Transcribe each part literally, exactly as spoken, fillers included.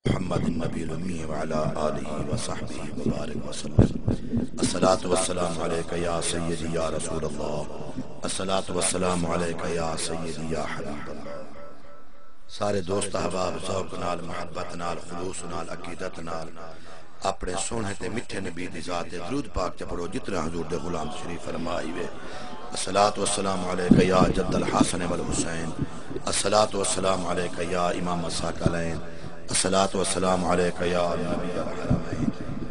محمد النبي الأمي وعلى آله وصحبه وبارك وسلم. الصلاة والسلام عليك يا سيدي يا رسول الله. الصلاة والسلام عليك يا سيدي يا حبيب الله. سارے دوست احباب، ذوق نال، محبت نال، خلوص نال، عقیدت نال اپݨے سوہݨے تے مٹھے نبی دی ذات تے درود پاک چا پڑھو، جتنا حضور دے غلام تشریف فرما آئیوے. الصلاة والسلام عليك يا جد الحسن والحسين. الصلاة والسلام عليك يا امام الثقلين. الصلاة والسلام عليك يا نبي الحرمين.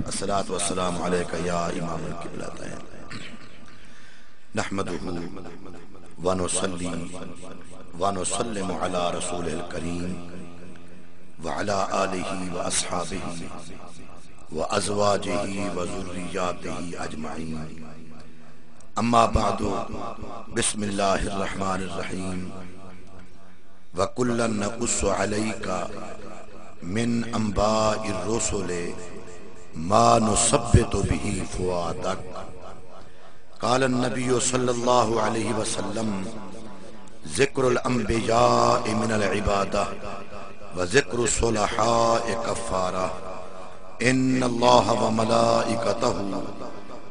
الصلاة والسلام عليك يا امام القبلتين. نحمده ونصلي ونسلم على رسوله الكريم وعلى آله وأصحابه وأزواجه وذرياته أجمعين. أما بعد، بسم الله الرحمن الرحيم. وكلا نقص عليك من أنباء الرسل ما نثبت به فؤادك. قال النبي صلى الله عليه وسلم: ذكر الأنبياء من العبادة وذكر الصلحاء كفارة. إن الله وملائكته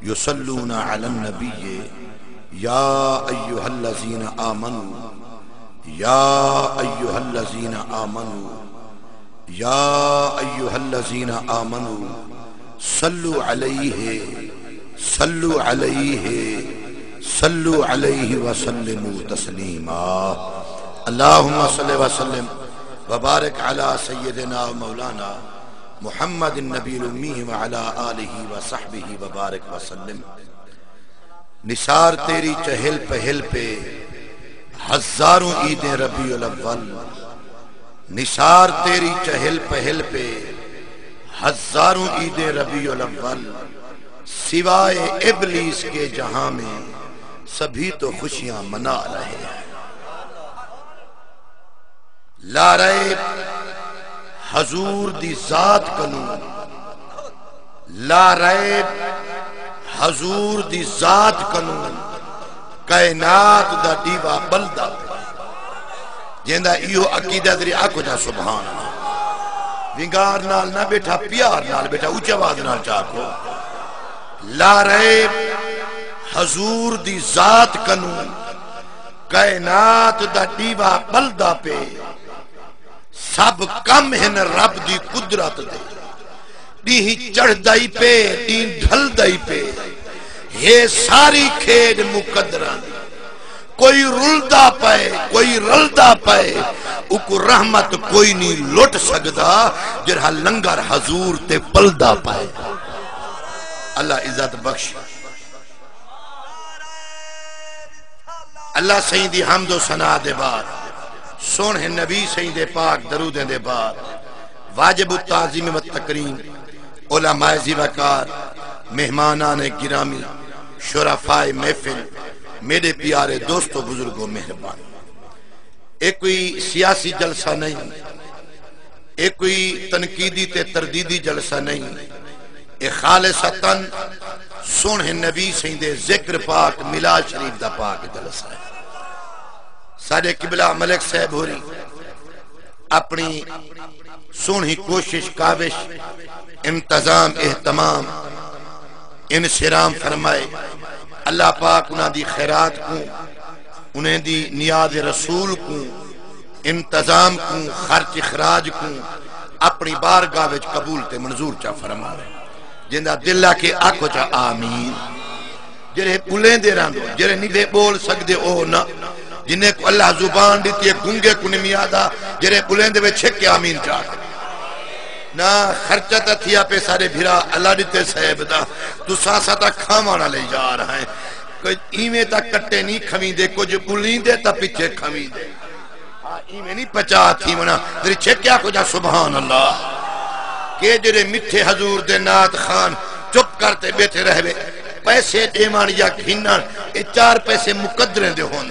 يصلون على النبي، يا أيها الذين آمنوا، يا أيها الذين آمنوا، يا أيها الذين آمنوا صلوا عليه، صلوا عليه، صلوا عليه وسلموا تسليما. اللهم صل وسلم وبارك على سيدنا ومولانا محمد النبي الأمي وعلى آله وصحبه وبارك وسلم. نثار تیری چہل پہل پہ ہزاروں عیدیں ربیع الاول. نثار تیری چہل پہل پہ ہزاروں عیدیں ربیع الاول، سوائے ابلیس کے جہاں میں سبھی تو خوشیاں منا رہے ہیں. لا ریب حضور دی ذات کنوں، لا ریب حضور دی ذات کنوں کائنات دا ݙیوا ٻلدا پئے. جیندا ایہو عقیدہ، ذرا آکھو جا سبحان اللہ. ونگار نال نہ ٻیٹھا، پیار نال ٻیٹھا، اچی آواز نال چا آکھو. لا ریب حضور دی ذات کنوں کائنات دا ݙیوا ٻلدا پئے. سب کم ہن رب دی قدرت دے، ݙینہہ چڑھدا ای پئے، ݙینہہ ڈھلدا ای پئے. ہے ساری کھیݙ مقدراں دی. کوئی رلدا پئے، کوئی رلدا پئے، اوکوں رحمت کوئی نی لٹ سڳدا، جیڑھا لنگر حضور تے پلدا پئے. اللہ عزت بخش. اللہ سئیں دی حمد و ثنا دے بعد، سوہݨے نبی سئیں دے پاک درودیں دے بعد، واجب التعظیم و تکریم، علماء زیوہ کار، مہمانان گرامی، شرفاء محفل، میݙے پیارے دوستو، بزرگو، مہربان. اے کوئی سیاسی جلسہ نہیں، اے کوئی تنقیدی تے تردیدی جلسہ نہیں، اے خالصتاً سوہݨے نبی سئیں دے ذکر پاک، میلاد شریف دا پاک جلسہ ہے. ساݙے قبلہ ملک صاحب ہوری اپݨی سوہݨی کوشش، کاوش، انتظام، اہتمام، انصرام فرمائے. اللہ پاک انہاں دی خیرات کوں، انہاں دی نیاز رسول کوں، انتظام کوں، خرچ اخراج کوں اپݨی بارگاہ وچ قبول تے منظور چا فرماوے. جیندا دل آکھے آکھو چا آمین. جیڑھے ٻولیندے رہندو، جیڑھے نویں ٻول سڳدے او نہ، جنہیں کوں اللہ زبان ݙتی ہے، گنگے کوں نمی آہدا، جیڑھے ٻولیندے وے چھک کے آمین چا آکھے. نہ، خرچہ تاں تھیا پئے ساݙے بھرا، اللہ ݙتے صاحب دا، تساں اساں تاں کھاوݨ آلے یار ہیں. کوئی ایویں تاں کٹے نی کھویندے، کجھ ٻولیندے تاں پچھے کھویندے. ہاں، ایویں نی پچا تھیوݨا. ذرا چھک کے آکھو جا سبحان اللہ. کہ جیڑھے مٹھے حضور دے نعت خوان چپ کر تے ٻیٹھے رہوے، پیسے ݙیوݨ یا گھنݨ، اے چار پیسے مقدریں دے ہن.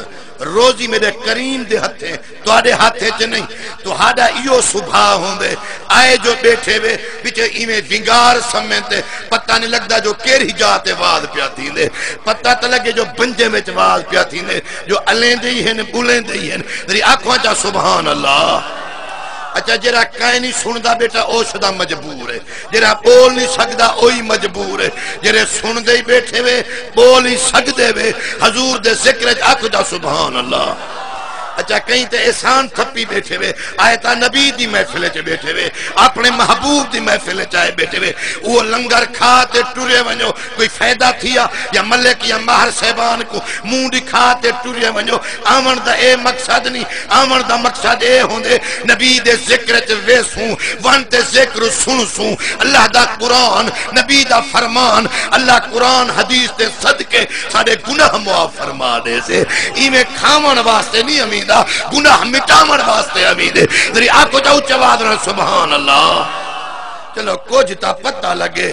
روزی میݙے کریم دے ہتھیں، تہاݙے ہتھ اچ نہیں. تہاݙا ایہو سبھا ہوندے، آئے جو ٻیٹھے وے، پچھے ایویں ونگار سمیں تے پتہ نہیں لڳدا جو کیڑھی جاہ تے واز پیا تھیندے. پتہ تاں لڳے جو بنجے وچ واز پیا تھیندے، جو الیندے ای ہن، ٻولیندے ای ہن. ذرا آکھو چا سبحان اللہ. اچھا، جیڑھا کائنی سݨدا بیٹا، او شدا مجبور ہے۔ جیڑھا ٻول نہیں سڳدا، اوہی مجبور ہے۔ جیڑھے سݨدے ہی بیٹھے وے، ٻول ہی سڳدے وے، حضور دے ذکر اچ آکھو جا سبحان اللہ۔ اچھا، کہیں تے احسان تھپی بیٹھے وے، آئے تاں نبی دی محفل اچ بیٹھے وے، اپݨے محبوب دی محفل اچ آئے بیٹھے وے۔ او لنگر کھا تے ٹرے ونڄو، کوئی فائدہ تھیا؟ یا ملک یا ماہر صاحبان کوں منہ ݙکھا تے ٹرے ونڄو۔ آوݨ دا اے مقصد نہیں، آوݨ دا مقصد اے ہوندے نبی دے ذکر اچ ویسوں، ونڄ تے ذکر سݨسوں۔ اللہ دا قرآن، نبی دا فرمان، اللہ قرآن حدیث دے صدقے ساݙے گناہ معاف فرما ݙیسے۔ ایویں کھاوݨ واسطے نہیں امیندا، گناہ مٹاوݨ واسطے امیندے۔ ذرا آکھو جا اچا آواز نال سبحان اللہ۔ چلو، کجھ تاں پتہ لڳے۔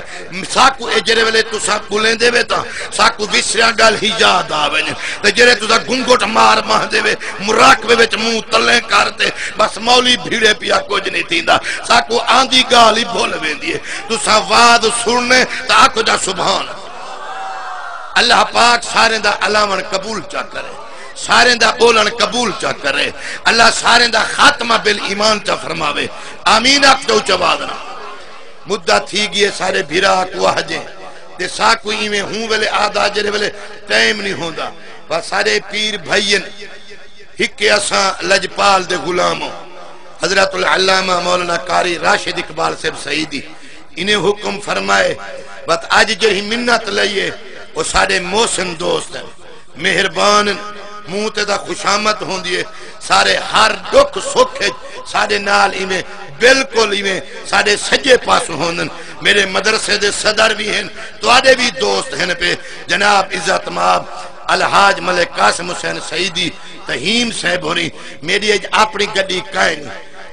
ساکوں اے جیڑھے ویلے تساں ٻولیندے وے تاں ساکوں وسریاں ڳالھیں یاد آ ونڄن۔ تے جیڑھے تساں گھنگھٹ مار مہندے وے، مراقبے وچ منہ تلیں کر تے بس مولوی بھیڑے پیا، کجھ نہیں تھیندا۔ ساکوں آندی ڳالھ ہی بھل ویندی ہے۔ تساں وعظ سݨنے تاں آکھو جا سبحان اللہ۔ اللہ پاک ساریں دا الاوݨ قبول چا کرے، ساریں دا ٻولݨ قبول چا کرے۔ اللہ ساریں دا خاتمہ بالایمان چا فرماوے۔ آمین آکھ ݙو اچا آواز نال۔ مدت تھی ڳئی ہے، سارے بھرا کو آہجے تے ساکوں ایویں ہوں ویلے آہدا جیڑھے ویلے ٹائم نہیں ہوندا۔ بس سارے پیر بھائی ہن، ہکے اساں لجپال دے غلام ہوں۔ حضرت العلامہ مولانا قاری راشد اقبال صاحب سعیدی انہیں حکم فرمائے، بس اڄ جیڑھی منت لئی ہے، او ساݙے محسن دوست ہن، مہربان ہن، منہ تے تاں خوشامد ہوندی ہے، سارے ہر ݙکھ سکھ اچ ساݙے نال ایویں، بالکل ایویں ساݙے سڄے پاسوں ہوندن۔ میݙے مدرسے دے صدر وی ہن، تہاݙے وی دوست ہن پئے، جناب عزت مآب الحاج ملک قاسم حسین سعیدی، تہیم صاحب ہوری، میݙی اڄ اپݨی گݙی کائنی۔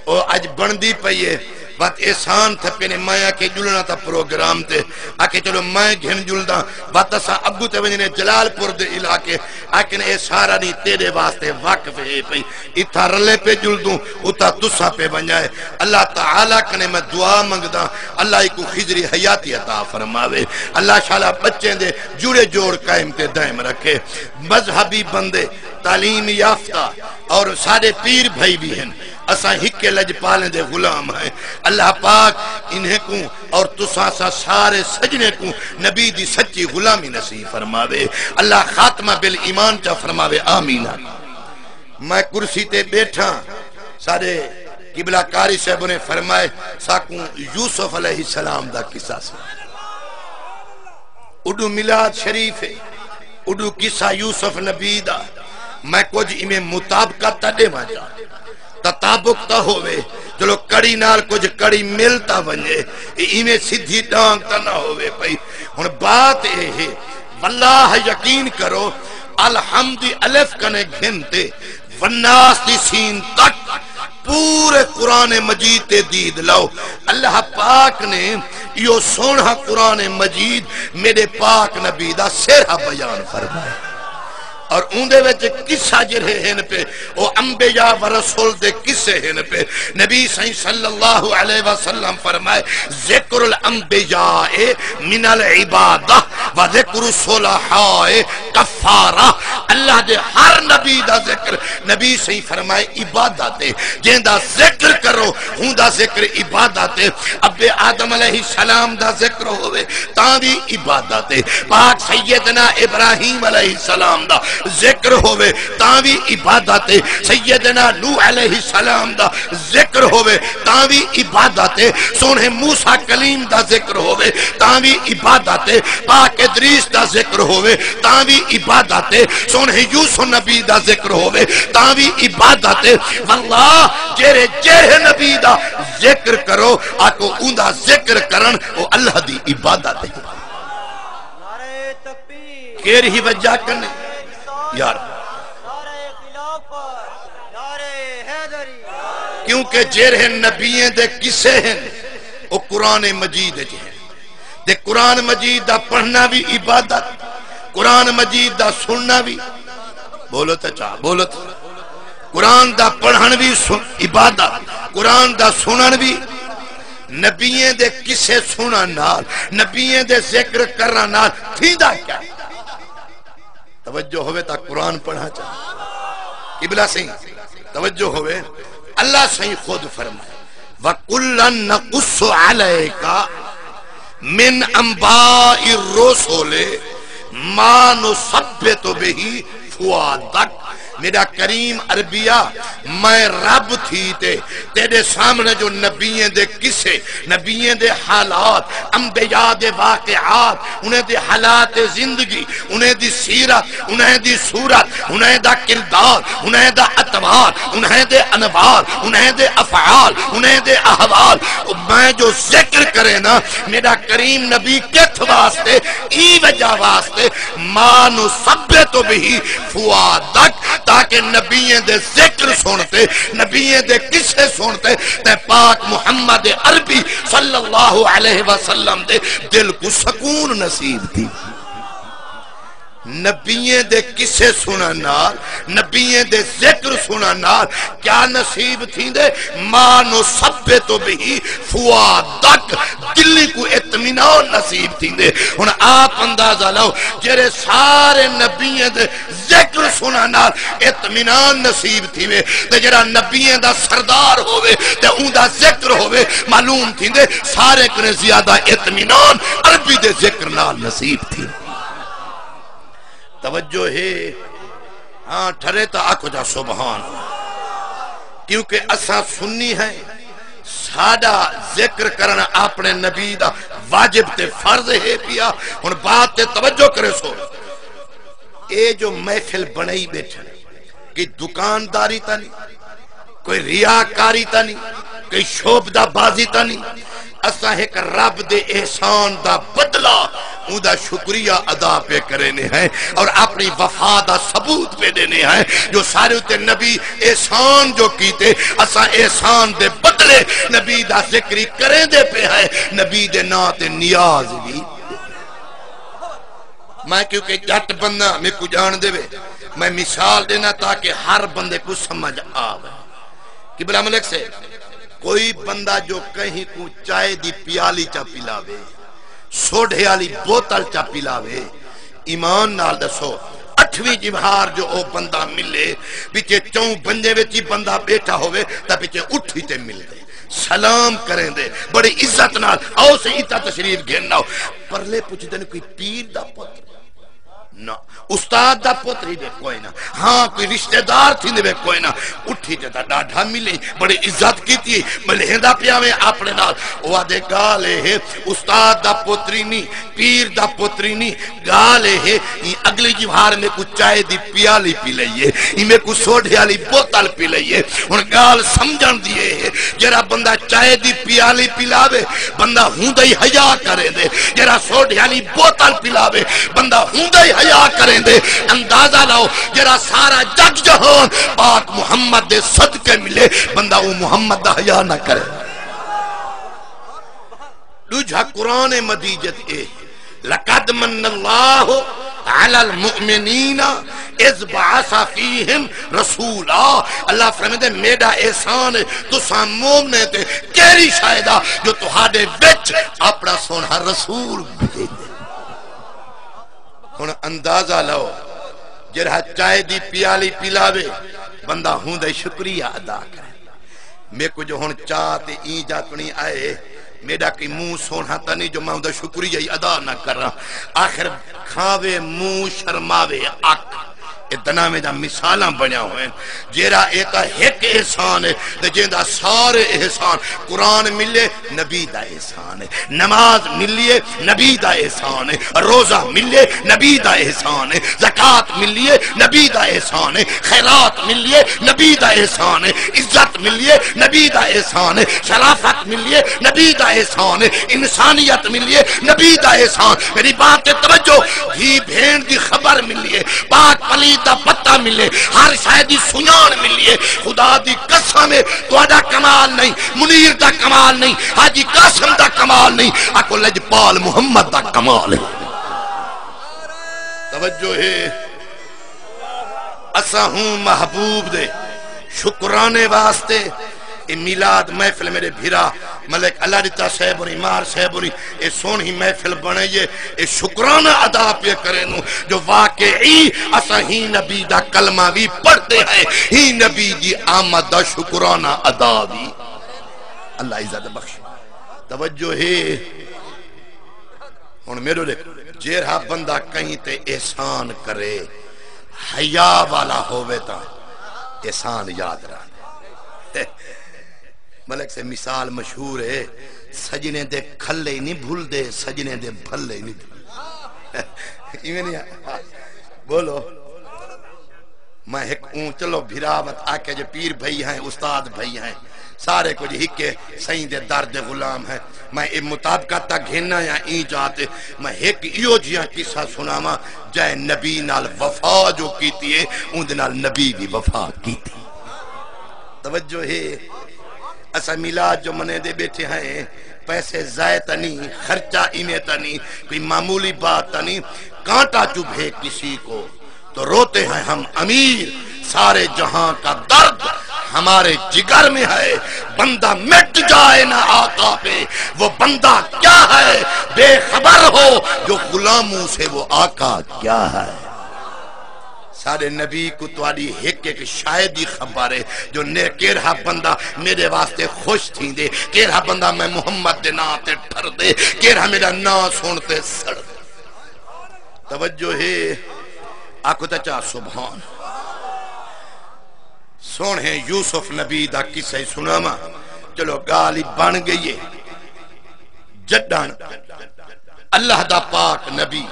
او اڄ بݨدی پئی ہے۔ وت احسان تھپے نے، میں آکھے ڄلݨا تاں پروگرام تے، آکھے چلو میں گھن ڄلداں۔ وت اساں اڳوں تے ونڄنے جلال پور دے علاقے، آکھن اے سارا ݙینہہ تیݙے واسطے وقف ہے پئی، اتھاں رلے پئے ڄلدوں، اتھاں تساں پئے ونڄائے۔ اللہ تعالیٰ کنے میں دعا منگداں، اللہ ایکوں خضری حیاتی عطا فرماوے۔ اللہ شالا ٻچیں دے جڑے جوڑ قائم تے دائم رکھے۔ مذہبی بندے، تعلیم یافتہ اور ساݙے پیر بھائی وی ہن۔ اساں ہکے لجپالیں دے غلام ہیں۔ اللہ پاک انہیں کوں اور تساں سا سارے سجنے کوں نبی دی سچی غلامی نصیب فرماوے۔ اللہ خاتمہ بالایمان چا فرماوے، آمین۔ میں کرسی تے ٻیٹھاں، ساݙے قبلہ قاری صاحب نے فرمائے، ساکوں یوسف علیہ السلام دا قصہ سݨا۔ اݙو میلاد شریف ہے، اݙو قصہ یوسف نبی دا۔ میں کجھ ایویں مطابقت تاں ݙیواں چا، تطابق تاں ہووے، چلو کڑی نال کجھ کڑی مل تاں ونڄے، اے ایویں سدھی ݙانگ تاں نہ ہووے پئی۔ ہݨ بات اے ہے، واللہ یقین کرو، الحم دی الف کنے گھن تے والناس دی سین تک پورے قرآن مجید تے دید لو۔ اللہ پاک نے ایہو سوہݨا قرآن مجید میݙے پاک نبی دا سہرا بیان فرمایا۔ اور اوندے وچ قصہ جیڑھے ہن پئے، او انبیاء و رسول دے قصے ہن پئے۔ نبی سائیں صلی اللہ علیہ وسلم فرمائے، ذکر الانبیاء من العبادہ و ذکر الصلحاء کفارہ۔ اللہ دے ہر نبی دا ذکر، نبی سائیں فرمائے، عبادت ہے۔ جیندا ذکر کرو، اوندا ذکر عبادت ہے۔ ابے آدم علیہ السلام دا ذکر ہووے تاں وی عبادت ہے۔ پاک سیدنا ابراہیم علیہ السلام دا ذکر ہووے تاں وی عبادت ہے۔ سیدنا نوح علیہ السلام دا ذکر ہووے تاں وی عبادت ہے۔ سوہݨے موسیٰ کلیم دا ذکر ہووے تاں وی عبادت ہے۔ پاک ادریس دا ذکر ہووے تاں وی عبادت ہے۔ سوہݨے یوسف نبی دا ذکر ہووے تاں وی عبادت ہے۔ واللہ جیڑھے جیڑھے نبی دا ذکر کرو، آکھو اوندا ذکر کرݨ او اللہ دی عبادت ہے۔ نعرہ تکبیر۔ کیڑھی وجہ کنے؟ یار۔ نعرہ خلافت۔ نعرہ حیدری۔ کیونکہ جیڑھے نبییں دے قصے ہن، او قرآن مجید اچ ہن۔ تے قرآن مجید دا پڑھݨا وی عبادت، قرآن مجید دا سݨݨا وی۔ بولو تے چا، بولو تے۔ قرآن دا پڑھݨ وی سن-، عبادت، قرآن دا سݨݨ وی۔ نبییں دے قصے سݨݨ نال، نبییں دے ذکر کرݨ نال تھیندا کیا؟ توجہ ہووے تاں قرآن پڑھا چا۔ قبلہ سائیں، توجہ ہووے، اللہ سائیں خود فرمائے، وَكُلًّا نَقُصُّ عَلَيْكَ مِنْ أَنْبَاءِ الرُّسُلِ مَا نُثَبِّتُ بِهِ فُؤَادَكَ۔ میݙا کریم عربیا، میں رب تھی تے تیݙے سامݨے جو نبییں دے قصے، نبییں دے حالات، انبیاء دے واقعات، انہیں دے حالات زندگی، انہیں دی سیرت، انہیں دی صورت، انہیں دا کردار، انہیں دا اطوار، انہیں دے انوار، انہیں دے افعال، انہیں دے احوال، میں جو ذکر کرے نا، میݙا کریم نبی کتھ واسطے، ایں وجہ واسطے، مَا نُثَبِّتُ بِهِ فُؤَادَكَ، تاکہ نبییں دے ذکر سُݨ تے، نبییں دے قصے سُݨ تے، تے پاک محمد عربی صلی اللہ علیہ وسلم دے دل کوں سکون نصیب تھی۔ نبییں دے قصے سُݨݨ نال، نبییں دے ذکر سُݨݨ نال کیا نصیب تھیندے؟ مَا نُثَبِّتُ بِهِ فُؤَادَكَ، دلی کوں اطمینان نصیب تھیندے۔ ہݨ آپ اندازہ لاؤ، جیڑھے سارے نبیاں دے ذکر سُݨݨ نال اطمینان نصیب تھیوے، تے جیڑھا نبیاں دا سردار ہووے تے اوندا ذکر ہووے، معلوم تھیندے سارے کنے زیادہ اطمینان عربی دے ذکر نال نصیب تھی۔ توجہ ہے؟ ہاں، ٹھرے تاں آکھو جا سبحان اللہ۔ کیونکہ اساں سنی ہیں، ساݙا ذکر کرݨ اپݨے نبی دا واجب تے فرض ہے پیا۔ ہݨ بات تے توجہ کریسو۔ اے جو محفل بݨائی ٻیٹھے، کوئی دکانداری تاں نہیں، کوئی ریاکاری تاں نہیں، کوئی شعبدہ بازی تاں نہیں۔ اساں ہک رب دے احسان دا بدلہ، اوندا شکریہ ادا پئے کریندے ہیں اور اپݨی وفا دا ثبوت پئے ݙیندے ہیں جو ساݙے اُتے نبی احسان جو کیتے، اساں احسان دے بدلے نبی دا ذکر ہی کریندے پئے ہیں، نبی دے ناں تے نیاز وی۔ میں کیونکہ ڄٹ بندہ، میکوں ڄاݨدے وے، میں مثال ݙینا تاکہ ہر بندے کوں سمجھ آوے۔ قبلہ ملک سے، کوئی بندہ جو کہیں کوں چائے دی پیالی چا پلاوے، سوڈھے آلی بوتل چا پلاوے، ایمان نال ݙسو، اٹھویں ڄمہار جو او بندہ ملے، پچھے چئوں بنجے وچ ہی بندہ ٻیٹھا ہووے تاں پچھے اٹھی تے ملدے، سلام کریندے، بڑی عزت نال، "آؤ سئیں، اتھاں تشریف گھن آؤ۔" پرلے پچھدن، "کوئی پیر دا پتر؟" نہ، استاد دا پتر ہی وے کوئی نہ۔ ہاں، کوئی رشتہ دار تھیندے وے کوئی نہ۔ اٹھی تے تاں ݙاڈھا ملے، بڑی عزت کیتی، ملیندا پیا وے اپݨے نال۔ او آہدے، "ڳالھ اے ہے، استاد دا پتر ہی نہیں، پیر دا پتر ہی نہیں، ڳالھ اے ہے، ایں اڳلی ڄمہار میکوں چائے دی پیالی پلائیے، ایں میکوں سوڈھے آلی بوتل پلائیے۔" ہݨ ڳالھ سمجھݨ دی اے ہے، جیڑھا بندہ چائے دی پیالی پلاوے، بندہ ہوندا ہی حیا کریندے، جیڑھا سوڈھے آلی بوتل پلاوے، بندہ ہوندا ہی حیا کریندے۔ اندازہ لاؤ، جیڑھا سارا جگ جہان پاک محمد دے صدقے ملے، بندہ او محمد دا حیا نہ کرے۔ ݙوجھا قرآن مجید اے، "لقد من اللہ علی المؤمنین اذ بعث فیہم رسولا۔" اللہ فرمیندے، "میݙا احسان ہے تساں مومنیں تے کیڑھی شے دا جو تہاݙے وچ اپݨا سوہݨا رسول بھیجے۔" ہݨ اندازہ لو، جیڑھا چائے دی پیالی پلاوے، بندہ ہوندا ہی شکریہ ادا کرے۔ میکوں جو ہݨ چا تے ایں جاتݨی آئے، میݙا کوئی منہ سوہݨا تاں نہیں جو میں اوندا شکریہ ہی ادا نہ کراں۔ آخر کھاوے منہ، شرماوے اکھ۔ اے دناویں دا مثالاں بݨیا ہوئے۔ جیڑھا اے تاں ہک احسان ہے تے جیندا سارے احسان۔ قرآن ملے، نبی دا احسان ہے۔ نماز ملیے، نبی دا احسان ہے۔ روزہ ملیے، نبی دا احسان ہے۔ زکوٰۃ ملیے، نبی دا احسان ہے۔ خیرات ملیے، نبی دا احسان ہے۔ عزت ملیے، نبی دا احسان ہے۔ شرافت ملیے، نبی دا احسان ہے۔ انسانیت ملیے، نبی دا احسان۔ میݙی بات تے توجہ، دھی بھیݨ دی خبر ملیے، پاک پلیت دا پتہ ملے، ہر شے دی سنڄاݨ ملیے۔ خدا دی قسم ہے، تہاݙا کمال نہیں، منیر دا کمال نہیں، حاجی قاسم دا کمال نہیں، آکھو لجپال محمد دا کمال ہے۔ توجہ ہے، اساں ہوں محبوب دے شکرانے واسطے۔ اے میلاد محفل میݙے بھرا ملک اللہ ݙتا صاحب ہوری، مار صاحب ہوری، اے سوہݨی محفل بݨائی ہے، اے شکرانہ ادا پیا کریندوں جو واقعی اساں ہی نبی دا کلمہ وی پڑھدے ہیں، ہی نبی دی آمد دا شکرانہ ادا وی۔ اللہ عزت بخش۔ توجہ ہے۔ ہن میرے دیکھ، جیرھا بندہ کہیں تے احسان کرے، حیا والا ہووے تاں احسان یاد رہندے۔ ملک سے مثال مشہور ہے، سجنے دے کھلے ہی نہیں بھلدے، سجنے دے بھلے ہی نہیں بھلدے۔ ایویں نہیں آ-، بولو۔ میں ہک اوں، چلو بھرا وت آکھے جو پیر بھائی ہیں، استاد بھائی ہیں، سارے کجھ ہکے سئیں دے در دے غلام ہیں۔ میں اے مطابقت تک گھن آیا ایں جا تے۔ میں ہک ایہو جیہاں قصہ سناواں، جئے نبی نال وفا جو کیتی ہے، اوندے نال نبی وی وفا کیتی۔ توجہ ہے، اساں میلاد جو منے دے بیٹھے ہیں، پیسے ضائع تاں نہیں، خرچہ ایویں تاں نہیں، کوئی معمولی بات تاں نہیں۔ کانٹا چبھے کسی کو تو روتے ہیں ہم امیر، سارے جہاں کا درد ہمارے جگر میں ہے۔ بندہ مٹ جائے نہ آقا پہ، وہ بندہ کیا ہے؟ بے خبر ہو جو غلاموں سے وہ آقا کیا ہے۔ ساݙے نبی کوں تہاݙی ہک ہک شے دی خبر ہے جو نے-، کیڑھا بندہ میݙے واسطے خوش تھیندے، کیڑھا بندہ میں محمد دے ناں تے ٹھردے، کیڑھا میݙا ناں سݨ تے سڑدے۔ توجہ ہے، آکھو تے چا سبحان۔ سوہݨے یوسف نبی دا قصہ ہی سݨاواں۔ چلو ڳالھ ہی بݨ ڳئی ہے۔ جݙݨ اللہ دا پاک نبی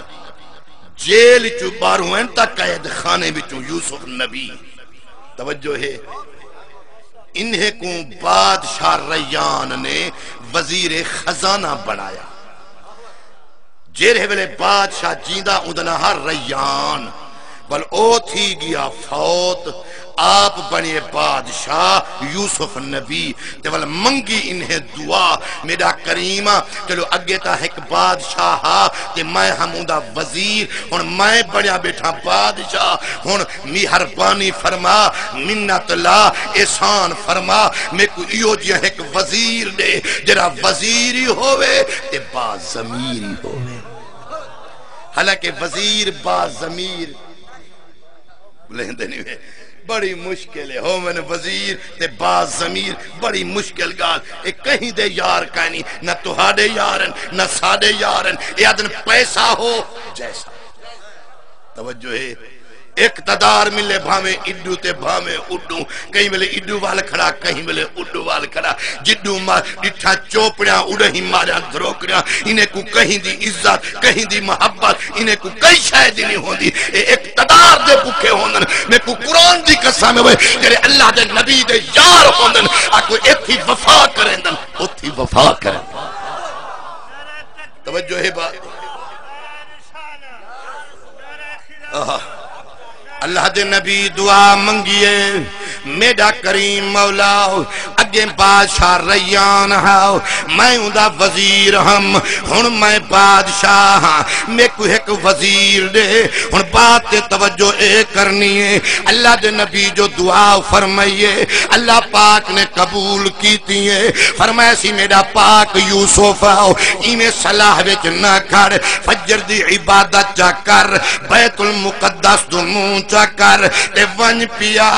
جیل چوں ٻاہروں آئن تاں قید خانے وچوں یوسف نبی، توجہ ہے، انہیں کوں بادشاہ ریان نے وزیر خزانہ بݨایا۔ جیڑھے ویلے بادشاہ جیندا اوندا ناں ہا ریان، ول او تھی ڳیا فوت، آپ بݨے بادشاہ یوسف نبی۔ تے ول منگی انہیں دعا، میݙا کریم آ، چلو اڳے تاں ہک بادشاہ ہا تے میں ہم اوندا وزیر، ہݨ میں بݨیا ٻیٹھاں بادشاہ، ہݨ مہربانی فرما، منت لا، احسان فرما، میکوں ایہو جیہاں ہک وزیر ݙے، جیڑھا وزیر ہی ہووے تے با ضمیر ہی ہووے۔ حالانکہ وزیر با ضمیر لیندے نہیں وے۔ بڑی مشکل ہے، ہوون وزیر تے با ضمیر، بڑی مشکل ڳالھ۔ اے کہیں دے یار کائنی، نہ تہاݙے یار ہن، نہ ساݙے یار ہن۔ اے آہدن پیسہ ہو جیسا۔ توجہ ہے۔ اقتدار ملے بھاویں ایݙو تے بھاویں اوݙو، کہیں ویلے ایݙو وال کھڑا، کہیں ویلے اوݙو وال کھڑا۔ جݙوں ما-، ݙٹھاں چوپڑیاں، اݙاہیں ماریاں دھروکڑیاں۔ انہیں کوں کہیں دی عزت، کہیں دی محبت، انہیں کوں کئی شے دی نہیں ہوندی۔ اے اقتدار دے بکھے ہوندن۔ میکوں قرآن دی قسم ہوئے، جیڑھے اللہ دے نبی دے یار ہوندن، آکھو ایتھی وفا کریندن، اوتھی وفا کریندن۔ توجہ ہے بات۔ آہا۔ اللہ دے نبی دعا منگیے، میݙا کریم مولا، اڳے بادشاہ ریان ہا، میں اوندا وزیر ہم، ہݨ میں بادشاہ ہاں، میکوں ہک وزیر ݙے۔ ہݨ بات تے توجہ اے کرنی ہے، اللہ دے نبی جو دعا فرمائیے، اللہ پاک نے قبول کیتی ہے۔ فرمایا سی، میݙا پاک یوسف آؤ، ایویں صلاح وچ نہ کھڑ، فجر دی عبادت چا کر، بیت المقدس دو منہ چا کر، تے ونڄ پیا۔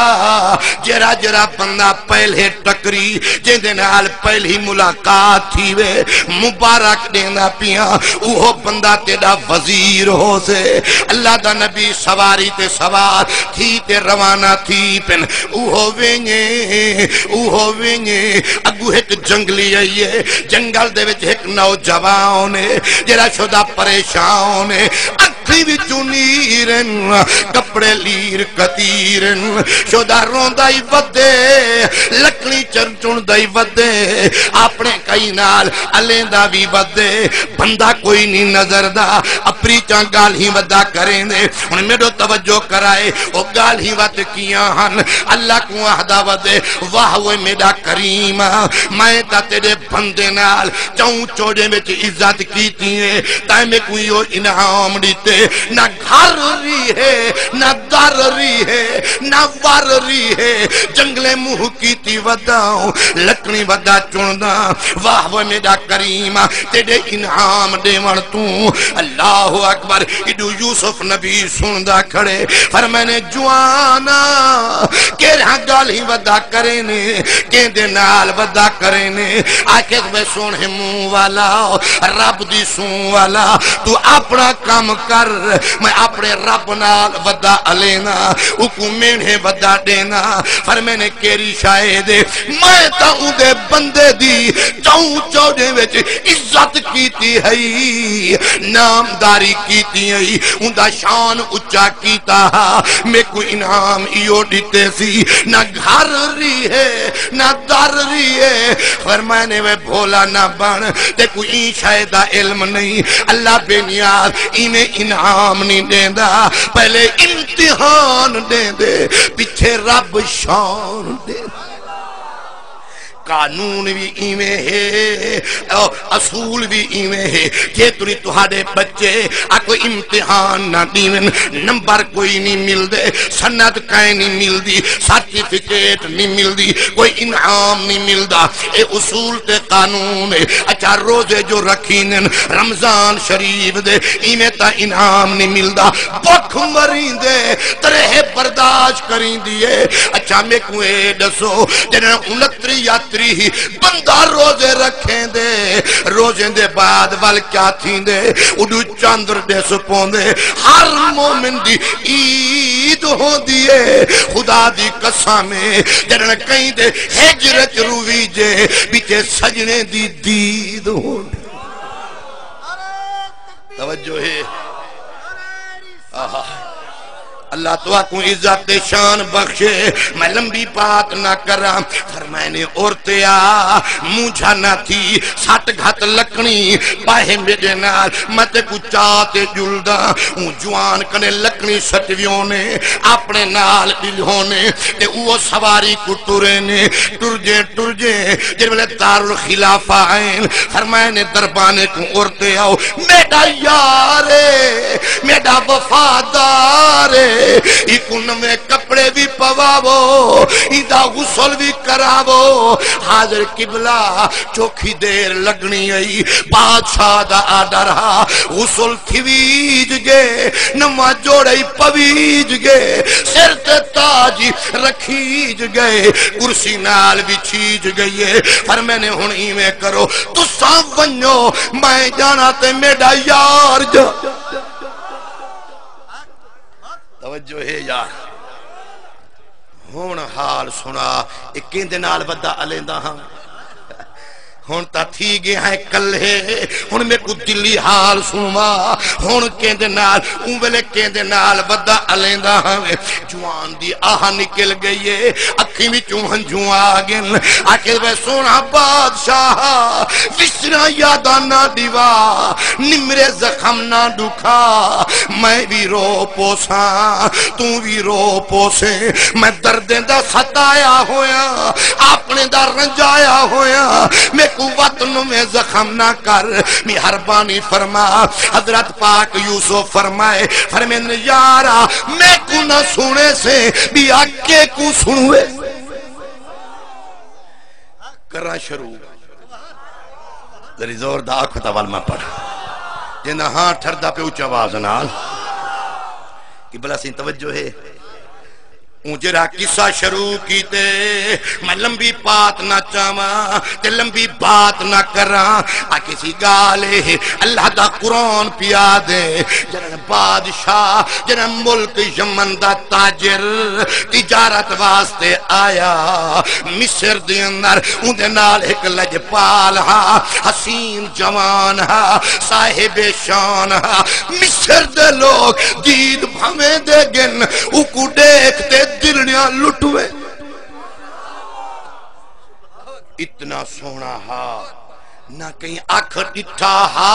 جیڑھا جیڑھا بندہ پہلے ٹکری، جیندے نال پہلی ملاقات تھی وے، مبارک ݙیندا پیاں، اوہو بندہ تیݙا وزیر ہوسے۔ اللہ دا نبی سواری تے سوار تھی تے روانہ تھی پن، اوہو ونڄے، اوہو ونڄے۔ اڳوں ہک جنگلی آئی ہے، جنگل دے وچ ہک نوجوان ہے، جیڑھا شدہ پریشان ہے، اکھیں وچوں نیر ہن، کپڑے لیر کتیر ہن، شدہ روندا ہی ودے، لکڑی چن چندا ہی ودے، اپݨے کئی نال الیندا وی ودے، بندہ کوئی نہیں نظر دا، اپریچاں ڳالھیں ودا کریندے۔ ہݨ میݙو توجہ کرائے، او ڳالھیں وت کیاں ہن؟ اللہ کوں آہدا ودے، واہ وے میݙا کریم، میں تاں تیݙے بندے نال چئوں چوݙیں وچ عزت کیتی ہے، تیں میکوں ایہو انعام ݙتے، نہ گھر ریہے، نہ در ریہے، نہ ور ریہے۔ جنگلے منہ کیتی وداں، لکڑی ودا چݨداں۔ واہ وے میݙا کریم، تیݙے انعام ݙیوݨ توں۔ اللہ اکبر۔ ایݙو یوسف نبی سݨدا کھڑے، فرمائے نے، جوانا، کیڑھیاں ڳالھیں ودا کریں نے، کیندے نال ودا کریں نے؟ آکھے، وے سوہݨے منہ والا، رب دی سوں والا، تو اپݨا کم کر، میں اپݨے رب نال ودا الینا، اوکوں مینھے ودا ݙینا۔ فرمائے نے، کیڑھی شاید؟ میں تاں اوندے بندے دی چوں چوݙیں وچ عزت کیتی ہئی، نامداری کیتی ہئی، اوندا شان اچا کیتا ہا، میکوں انعام ایہو ݙتے سی۔ نہ گھر ریہے، نہ در ریہے۔ فرمائے نے، وے بھولا نہ بݨ، تیکوں ایں شے دا علم نہیں۔ اللہ بے نیاز ایویں انعام نہیں ݙیندا، پہلے امتحان ݙیندے، پچھے رب شان ݙیندا۔ قانون وی ایویں ہے، او، اصول وی ایویں ہے۔ جے تری تہاݙے بچے آ کوئی امتحان نہ ݙیون، نمبر کوئی نہیں ملدے، سند کائیں نہیں ملدی، سرٹیفکیٹ نہیں ملدی، کوئی انعام نہیں ملدا۔ اے اصول تے قانون ہے۔ اچھا، روزے جو رکھیندن رمضان شریف دے، ایویں تاں انعام نہیں ملدا۔ بکھ مریندے، تریہہ برداشت کریندی ہے۔ اچھا، میکوں اے ݙسو، جݙاں انتری یا تریہہ بندہ روزے رکھیندے، روزے دے بعد ول کیا تھیندے؟ اݙو چندر ݙس پوندے۔ ہر مومن دی عید ہوندی ہے۔ خدا دی قسم ہے، جݙاں کہیں دے ہجر اچ رویجے، وچے سڄݨے دی دید ہوندی۔ توجہ ہے۔ آہا۔ اللہ تہاکوں عزت تے شان بخشے۔ میں لمبی بات نہ کراں۔ فرمائے نے، عورتیا، مونجھا نہ تھی، سٹ گھت لکڑی پاہے میݙے نال، میں تیکوں چا تے ڄلداں۔ اوں جوان کنے لکڑی سٹویوں نے، اپݨے نال ݙلھوں نے، تے او سواری کوں ٹرے نے، ٹرجے ٹرجے جݙیں ویلے دارالخلافہ آئن، فرمائے نے، دربانے کوں، عورتے آؤ، میݙا یار ہے، میݙا وفادار ہے، ایکوں نویں کپڑے وی پواوو، ایندا غسل وی کراوو۔ حاضر قبلہ، چوکھی دیر لڳݨی ہئی، بادشاہ دا آرڈر ہا، غسل تھیویج ڳئے، نواں جوڑا ہی پویج ڳئے، سر تے تاج ہی رکھیج ڳئے، کرسی نال وچھیج ڳئی ہے۔ فرمائے نے، ہݨ ایویں کرو، تساں ونڄو، میں ڄاݨاں تے میݙا یار جا۔ توجہ ہے یار۔ ہݨ حال سݨا، اے کیندے نال ودا الیندا ہاں؟ ہݨ تاں تھی ڳئے ہیں کلھے، ہݨ میکوں دلی حال سݨوا، ہݨ کیندے نال، اوں ویلے کیندے نال ودا الیندا ہاں؟ جوان دی آہ نکل ڳئی ہے، اکھیں وچوں ہنجوں آ ڳن۔ آکھے، وے سوہݨا بادشاہ، وسراں یاداں نہ ݙیوا، نمرے زخم نہ ݙکھا، میں وی رو پوساں، توں وی رو پوسیں۔ میں دردیں دا ستایا ہویاں، اپݨے دا رنجایا ہویاں، میکوں وت نویں زخم نہ کر، مہربانی فرما۔ حضرت پاک یوسف فرمائے، فرمیندن، یارا، میکوں نہ سݨیسیں، ٻیا کیکوں سݨوے؟ کراں شروع۔ ذرا زور دا آکھو تاں ول میں پڑھاں۔ جیندا ہاں ٹھردا پئے اچی آواز نال۔ قبلہ سئیں توجہ ہے۔ اوں جیڑھا قصہ شروع کیتے، میں لمبی بات نہ چاواں تے لمبی بات نہ کراں۔ آ کسی ڳالھ ہے، اللہ دا قرآن پیا ݙے۔ جݙاں بادشاہ، جݙاں ملک یمن دا تاجر تجارت واسطے آیا مصر دے اندر، اوندے نال ہک لجپال ہا، حسین جوان ہا، صاحب شان ہا۔ مصر دے لوگ دید بھویں دے ڳن، اوکوں ݙیکھ تے دلڑیاں لٹوے۔ اتنا سوہݨا ہا، نہ کہیں اکھ ݙٹھا ہا،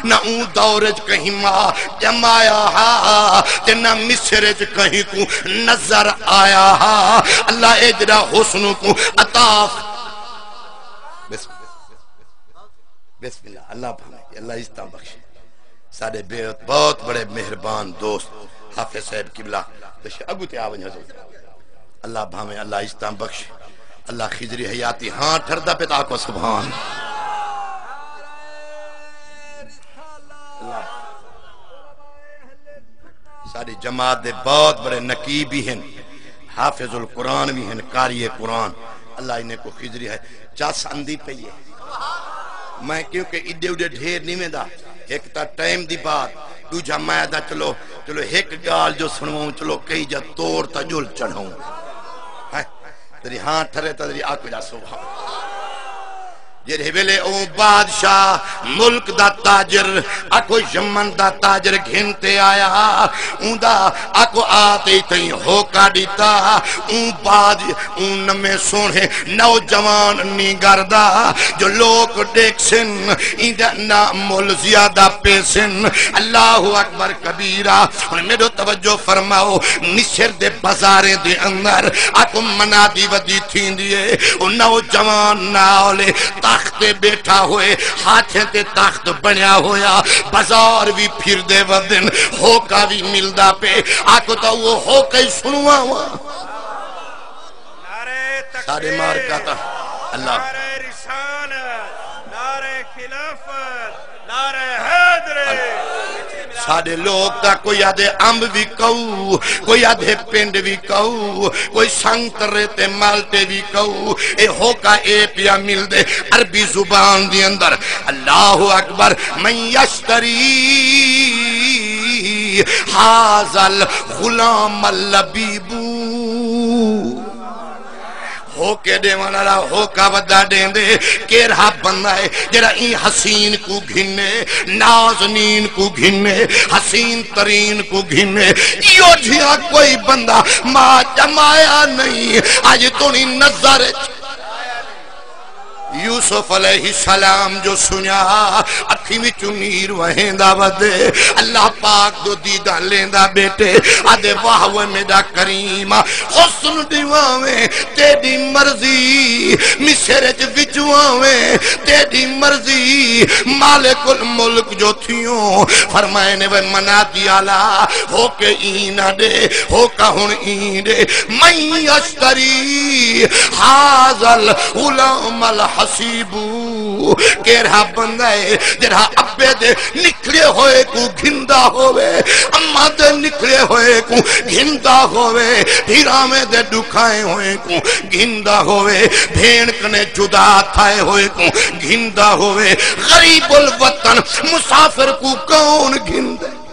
نہ اوں دور اچ کہیں ماء ڄمایا ہا، تے نہ مصر اچ کہیں کوں نظر آیا ہا۔ اللہ اے جیڑھا حسن کوں عطا۔ بسم اللہ، بسم اللہ، اللہ بھاوے، اللہ عزتاں بخشے۔ ساݙے بے-، بہت بڑے مہربان دوست حافظ صاحب قبلہ، تشریف اڳوں تے آ ونڄ حضور۔ اللہ بھاویں، اللہ عزتاں بخش، اللہ خضری حیاتی۔ ہاں، ٹھردا پیا تاں آکھو سبحان اللہ۔ ساݙی جماعت دے بہت بڑے نقیب وی ہن، حافظ القرآن وی ہن، قاری قرآن۔ اللہ انہیں کوں خضری ہے، چس آندی پئی ہے۔ میں کیونکہ ایݙے اوݙے ڈھیر نہیں ویندا، ہک تاں ٹائم دی بات، ݙوجھا میں آہدا چلو، چلو ہک ڳالھ جو سݨواؤں، چلو کئی جا توڑ تاں ڄل چڑھاؤں۔ ہیں؟ تیݙی ہاں ٹھرے تاں تیݙی آکھ وڄا سبحان۔ جیڑھے ویلے او بادشاہ ملک دا تاجر، آکھو یمن دا تاجر گھن تے آیا، اوندا آکھو آ تے تئیں ہوکا ݙتا۔ اوں بعد اوں نویں سوہݨے نوجوان نینگر دا جو لوک ݙیکھسن، ایندا نہ مل زیادہ پیسن۔ اللہ اکبر کبیرہ۔ ہݨ میݙو توجہ فرماؤ، مصر دے بازاریں دے اندر آکھو منادی ودی تھیندی ہے، او نوجوان نال تخت تے ٻیٹھا ہوئے، ہتھیں تے تخت بݨیا ہویا، بازار وی پھردے ودن، ہوکا وی ملدا پئے، آکھو تاں او ہوکا ہی سݨواواں۔ نعرہ تکبیر، ساݙے مارکا تاں اللہ۔ نعرہ رسالت، نعرہ خلافت، نعرہ حیدری۔ ساݙے لوک تاں کوئی آہدے امب وی کہو، کوئی آہدے پنڈ وی کہو، کوئی سنگترے تے مالٹے وی کہو۔ اے ہوکا اے پیا ملدے عربی زبان دے اندر۔ اللہ اکبر۔ من یشتری ھذا الغلام اللبیب۔ ہوکے ݙیوݨ والا ہوکا ودا ݙیندے۔ کیرھا بندہ ہے جیڑھا ایں حسین کوں گھنے، نازنین کوں گھنے، حسین ترین کوں گھنے؟ ایہو جھیا کوئی بندہ ماء ڄمایا نہیں اڄ توݨی نظر اچ۔ یوسف علیہ السلام جو سنیا، اکھیں وچوں نیر وہیندا ودے۔ اللہ پاک دو دیداں لیندا ٻیٹھے، آہدے واہ وے میݙا کریم، حسن ݙیواویں تیݙی مرضی، مصر اچ وچواویں تیݙی مرضی، مالک الملک جو تھیوں۔ فرمائے نے وے منادی آلا، ہوکے ایں نہ ݙے، ہوکا ہݨ ایں ݙے۔ من یشتری ھذا الغلام الحسیب۔ کیرھا بندہ ہے جیڑھا ابے دے نکھڑے ہوئے کوں گھندا ہووے، اماں دے نکھڑے ہوئے کوں گھندا ہووے، بھراویں دے ݙکھائے ہوئے کوں گھندا ہووے، بھیݨ کنے جدا تھائے ہوئے کوں گھندا ہووے؟ غریب الوطن مسافر کوں کون گھندے؟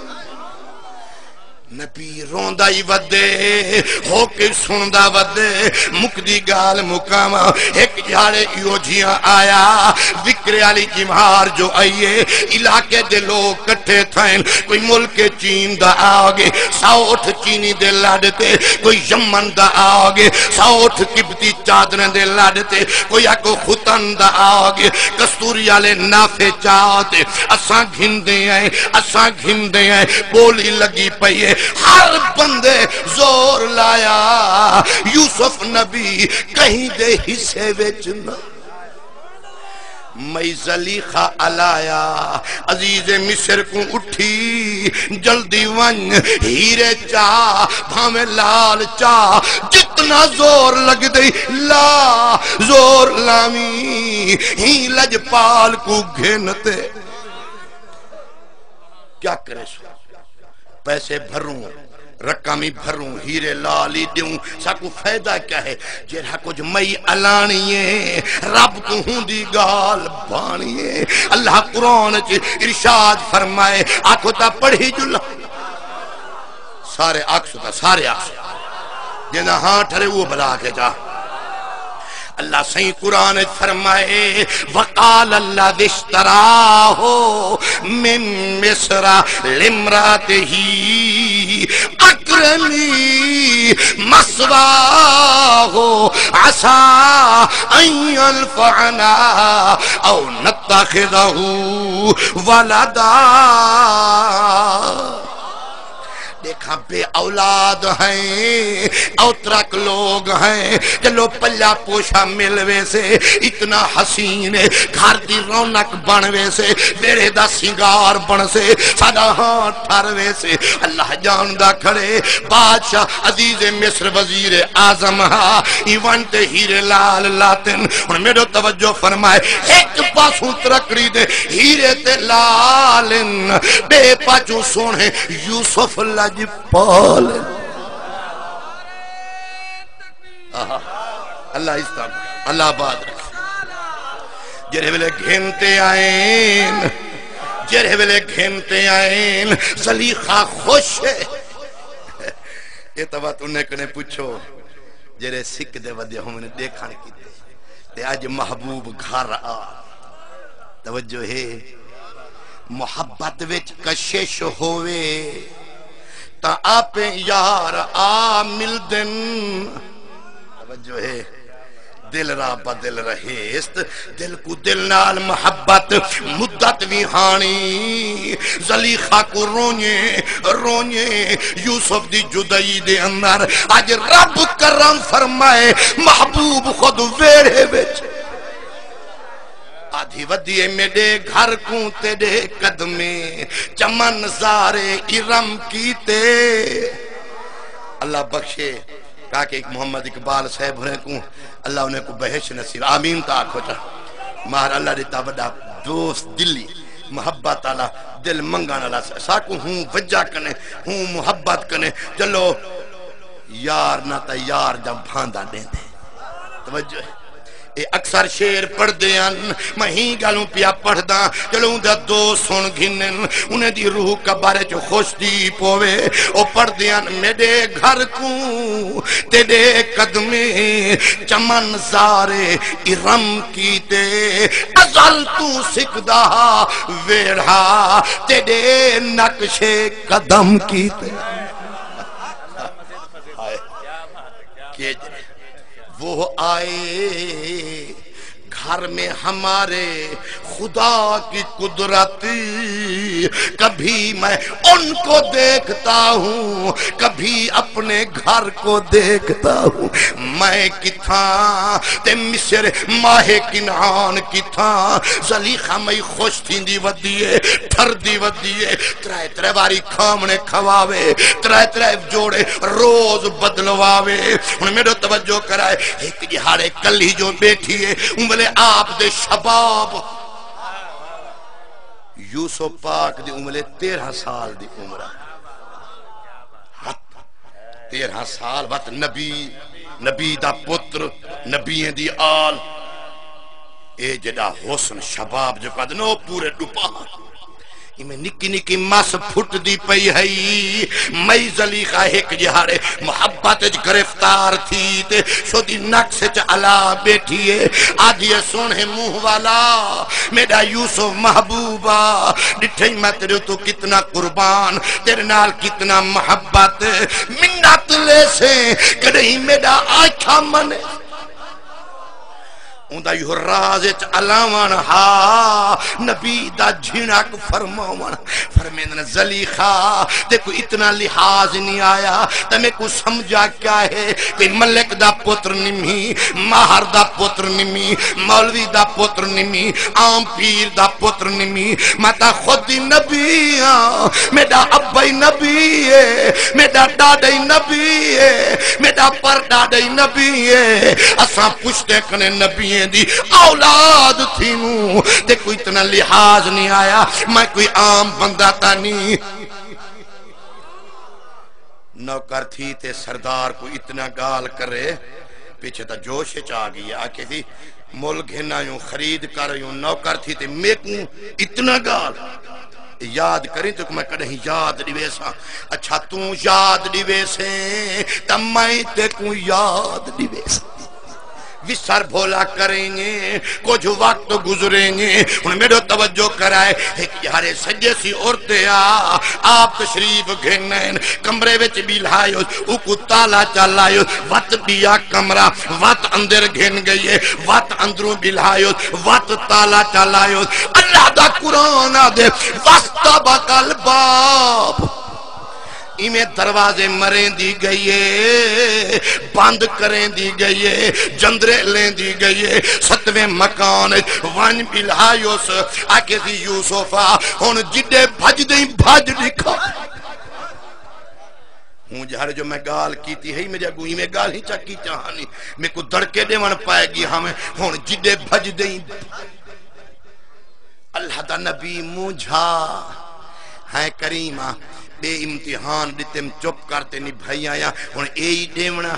نبی روندا ہی ودے، ہوکے سݨدا ودے۔ مکدی ڳالھ مکاواں، ہک جھاڑے ایہو جھیاں آیا، وکرے آلی جمہار جو آئی ہے، علاقے دے لوک کٹھے تھئن، کوئی ملک چین دا آ ڳئے، سو اٹھ چینی دے لݙ تے، کوئی یمن دا آ ڳئے، سو اٹھ قبطی چادریں دے لݙ تے، کوئی آکھو ختن دا آ ڳئے، کستوری آلے نافے چا تے، اساں گھندے ہیں، اساں گھندے ہیں، ٻولی لڳی پئی ہے۔ ہر بندے زور لایا، یوسف نبی کہیں دے حصے وچ نہ۔ مئی زلیخا الایا، عزیز مصر کوں اٹھی، جلدی ونڄ، ہیرے چا، بھاویں لال چا، جتنا زور لڳدئی لا، زور لاویں، ہیں لجپال کوں گھن تے۔ کیا کرے سو؟ پیسے بھروں، رقم ہی بھروں، ہیرے لال ہی ݙیوں، ساکوں فائدہ کیا ہے؟ جیڑھا کجھ مئی الاݨی ہے، رب کوں ہوندی ڳالھ بھاݨی ہے۔ اللہ قرآن اچ ارشاد فرمائے، آکھو تاں پڑھی جلا۔ سارے آکھسو تاں، سارے آکھسو۔ جیندا ہاں ٹھرے، او بھلا آکھے جا۔ اللہ سئیں قرآن اچ فرمائے، وقال الذی اشتراہ من مصر لامرأته اکرمی مثواہ عسی ان ینفعنا او نتخذہ ولدا۔ ݙیکھاں بے اولاد ہیں، اوترک لوگ ہیں، چلو پلہ پوشا مل ویسے، اتنا حسین ہے، گھر دی رونق بݨ ویسے، ویڑھے دا سنگار بݨسے، ساݙا ہاں ٹھر ویسے۔ اللہ ڄاݨدا کھڑے، بادشاہ عزیز مصر وزیر اعظم ہا، ایونٹ تے ہیرے لال لاتن۔ ہݨ میݙو توجہ فرمائے، ہک پاسوں ترکڑی دے ہیرے تے لال ہن، ٻئے پاسوں سوہݨے یوسف لڄپال۔ آہا، اللہ اس طرح، اللہ آباد رکھے۔ جیڑھے ویلے گھن تے آئین، جیڑھے ویلے گھن تے آئین، زلیخا خوش ہے۔ اے تاں وت انہیں کنے پچھو، جیڑھے سک دے ودے ہوون ݙیکھݨ کیتے۔ تے اڄ محبوب گھر آ۔ توجہ ہے، محبت وچ کشش ہووے تاں آپیں یار آ ملدن۔ توجہ ہے، دل را بدل رہیست، دل کوں دل نال محبت مدت وی ہاݨی۔ زلیخا کوں رونجے، رونجے یوسف دی جدائی دے اندر۔ اڄ رب کرم فرمائے، محبوب خود ویڑھے وچ۔ آدھی ودی اے میݙے گھر کوں تیݙے قدمیں، چمن زارے ارم کیتے۔ اللہ بخشے کاکے محمد اقبال صاحب ہوراں کوں، اللہ انہیں کوں بہشت نصیب، آمین تاں آکھو چا۔ ماہر اللہ ݙتا وݙا دوست دلی، محبت آلا، دل منگݨ آلا، ساکوں ہوں وجہ کنے، ہوں محبت کنے۔ چلو یار نہ تاں یار جا بھاندا ݙیندے۔ توجہ ہے۔ اے اکثر شعر پڑھدے ہن، میں ہی ڳالھوں پیا پڑھداں، چلو اوندا دوست سݨ گھنن، انہیں دی روح قبر اچ خوش تھی پووے۔ او پڑھدے ہن، میݙے گھر کوں تیݙے قدمیں، چمن زارے ارم کیتے، ازل توں سکدا ہا ویڑھا تیݙے نقش قدم کیتے۔ ہائے۔ کہ وہ آئے گھر میں ہمارے، خدا کی قدرت، کبھی میں ان کو دیکھتا ہوں، کبھی اپنے گھر کو دیکھتا ہوں۔ میں کتھاں تے مصر ماہ کنعان کتھاں۔ زلیخا مئی خوش تھیندی ودی ہے، ٹھردی ودی ہے، ترائے ترائے واری کھاوݨے کھواوے، ترائے ترائے جوڑے روز بدلواوے۔ ہݨ میݙو توجہ کرائے، ہک ݙیہاڑے کلھی جو ٻیٹھی ہے، اوں ویلے آپ دے شباب، یوسف پاک دی اوں ویلے تیرھاں سال دی عمر ہے۔ تیرھاں سال وت نبی، نبی دا پتر، نبییں دی آل۔ اے جݙا حسن شباب جو کہندے نو پورے ݙوپہر۔ ایویں نکی نکی مس پھٹدی پئی ہئی۔ مئی زلیخا ہک ݙیہاڑے محبت اچ گرفتار تھی تے شودی نقش اچ الا ٻیٹھی ہے۔ آدھی ہے، سوہݨے منہ والا، میݙا یوسف محبوبا، ݙٹھئیں میں تیݙے توں کتنا قربان، تیݙے نال کتنا محبت، منت لیسیں کݙہیں میݙا آکھا منے۔ اوندا ایہو راز اچ الاوݨ ہا، نبی دا جھنک فرماوݨ۔ فرمیندن، زلیخا، تیکوں اتنا لحاظ نہیں آیا، تاں میکوں سمجھا کیا ہے؟ کوئی ملک دا پتر نمی، ماہر دا پتر نمی، مولوی دا پتر نمی، عام پیر دا پتر نمی، میں تاں خود ہی نبی ہاں، میݙا ابا ہی نبی ہے، میݙا ݙاݙا ہی نبی ہے، میݙا پر ݙاݙا ہی نبی ہے۔ اساں پشتے کنے نبییں دی اولاد تھیوں، تیکوں اتنا لحاظ نہیں آیا، میں کوئی عام بندہ تاں نہیں۔ نوکر تھی تے سردار کوں اتنا ڳالھ کرے، پچھے تاں جوش اچ آ ڳئی ہے، آکھیسی، مل گھن آیوں، خرید کر آیوں، نوکر تھی تے میکوں اتنا ڳالھ۔ یاد کریں تیکوں میں کݙہیں یاد ݙیویساں۔ اچھا توں یاد ݙیویسیں تاں میں تیکوں یاد ݙیویساں۔ وسر بھولا کریں گے، کجھ وقت گزریں گے۔ ہݨ میݙو توجہ کرائے، ہک ڄہارے سڄے سی عورت آ، آپ تشریف گھن آئن، کمرے وچ ٻیلھایوس، اوکوں تالا چا لایوس، وت ٻیا کمرہ، وت اندر گھن ڳئی ہے، وت اندروں ٻیلھایوس، وت تالا چا لایوس۔ اللہ دا قرآن آہدے، "واستبق الباب"۔ ایویں دروازے مریندی ڳئی اے، بند کریندی ڳئی اے، جندرے لیندی ڳئی اے۔ ستویں مکان اچ ونڄ ٻلھا یوس، آکھیسی، یوسف آ، ہݨ جݙے بھڄدیں بھڄ ݙکھا۔ ہوں جھڑ جو میں ڳالھ کیتی ہئی، میݙے اڳوں ایویں ڳالھیں چا کیتیاں ہن، میکوں دڑکے ݙیوݨ پئے ڳئے ہاویں، ہݨ جݙے بھڄدیں۔ اللہ دا نبی مونجھا، ہیں کریمہ، ٻئے امتحان ݙتم، چپ کر تے نبھائی آیاں، ہݨ اے ای ݙیوݨا۔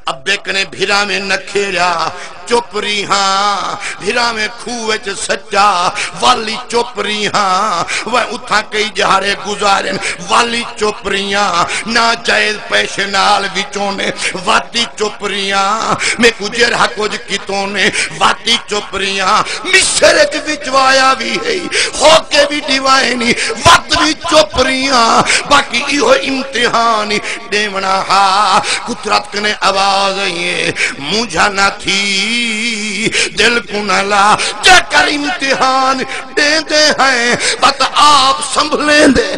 ابے کنے بھراویں نکھیڑیا، چپ رہی ہاں، بھراویں کھوہ وچ سٹا، والی چپ رہی ہاں، وہ اتھاں کئی ݙیہاڑے گزارن، والی چپ رہی ہاں، ناجائز پیسے نال وچوں نے، واتی چپ رہی ہاں، میکوں جیڑھا کجھ کیتوں نے، واتی چپ رہی ہاں، مصر وچ وچوایا وی ہے، ہو کے وی ݙیوائے نی، وت وی چپ رہی ہاں، باقی ایہو امتحان ݙیوݨا ہا۔ قدرت کنے آواز آئی ہے، مونجھا نہ تھی، دل کوں نہ لا، جے کر امتحان ݙیندے ہیں، وت آپ سنبھلیندے۔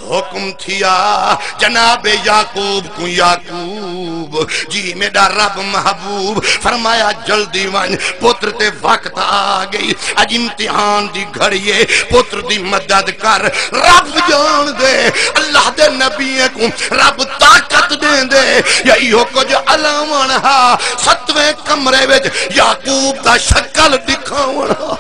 حکم تھیا جناب یعقوب کوں، یعقوب جی میݙا رب محبوب، فرمایا جلدی ونڄ پتر تے وقت آ ڳئی، اڄ امتحان دی گھڑی اے، پتر دی مدد کر۔ رب ڄاݨدے اللہ دے نبی کوں رب طاقت ݙیندے یا ایہو کجھ الاوݨ ہا۔ ستویں کمرے وچ یعقوب دا شکل ݙکھاوݨ ہا۔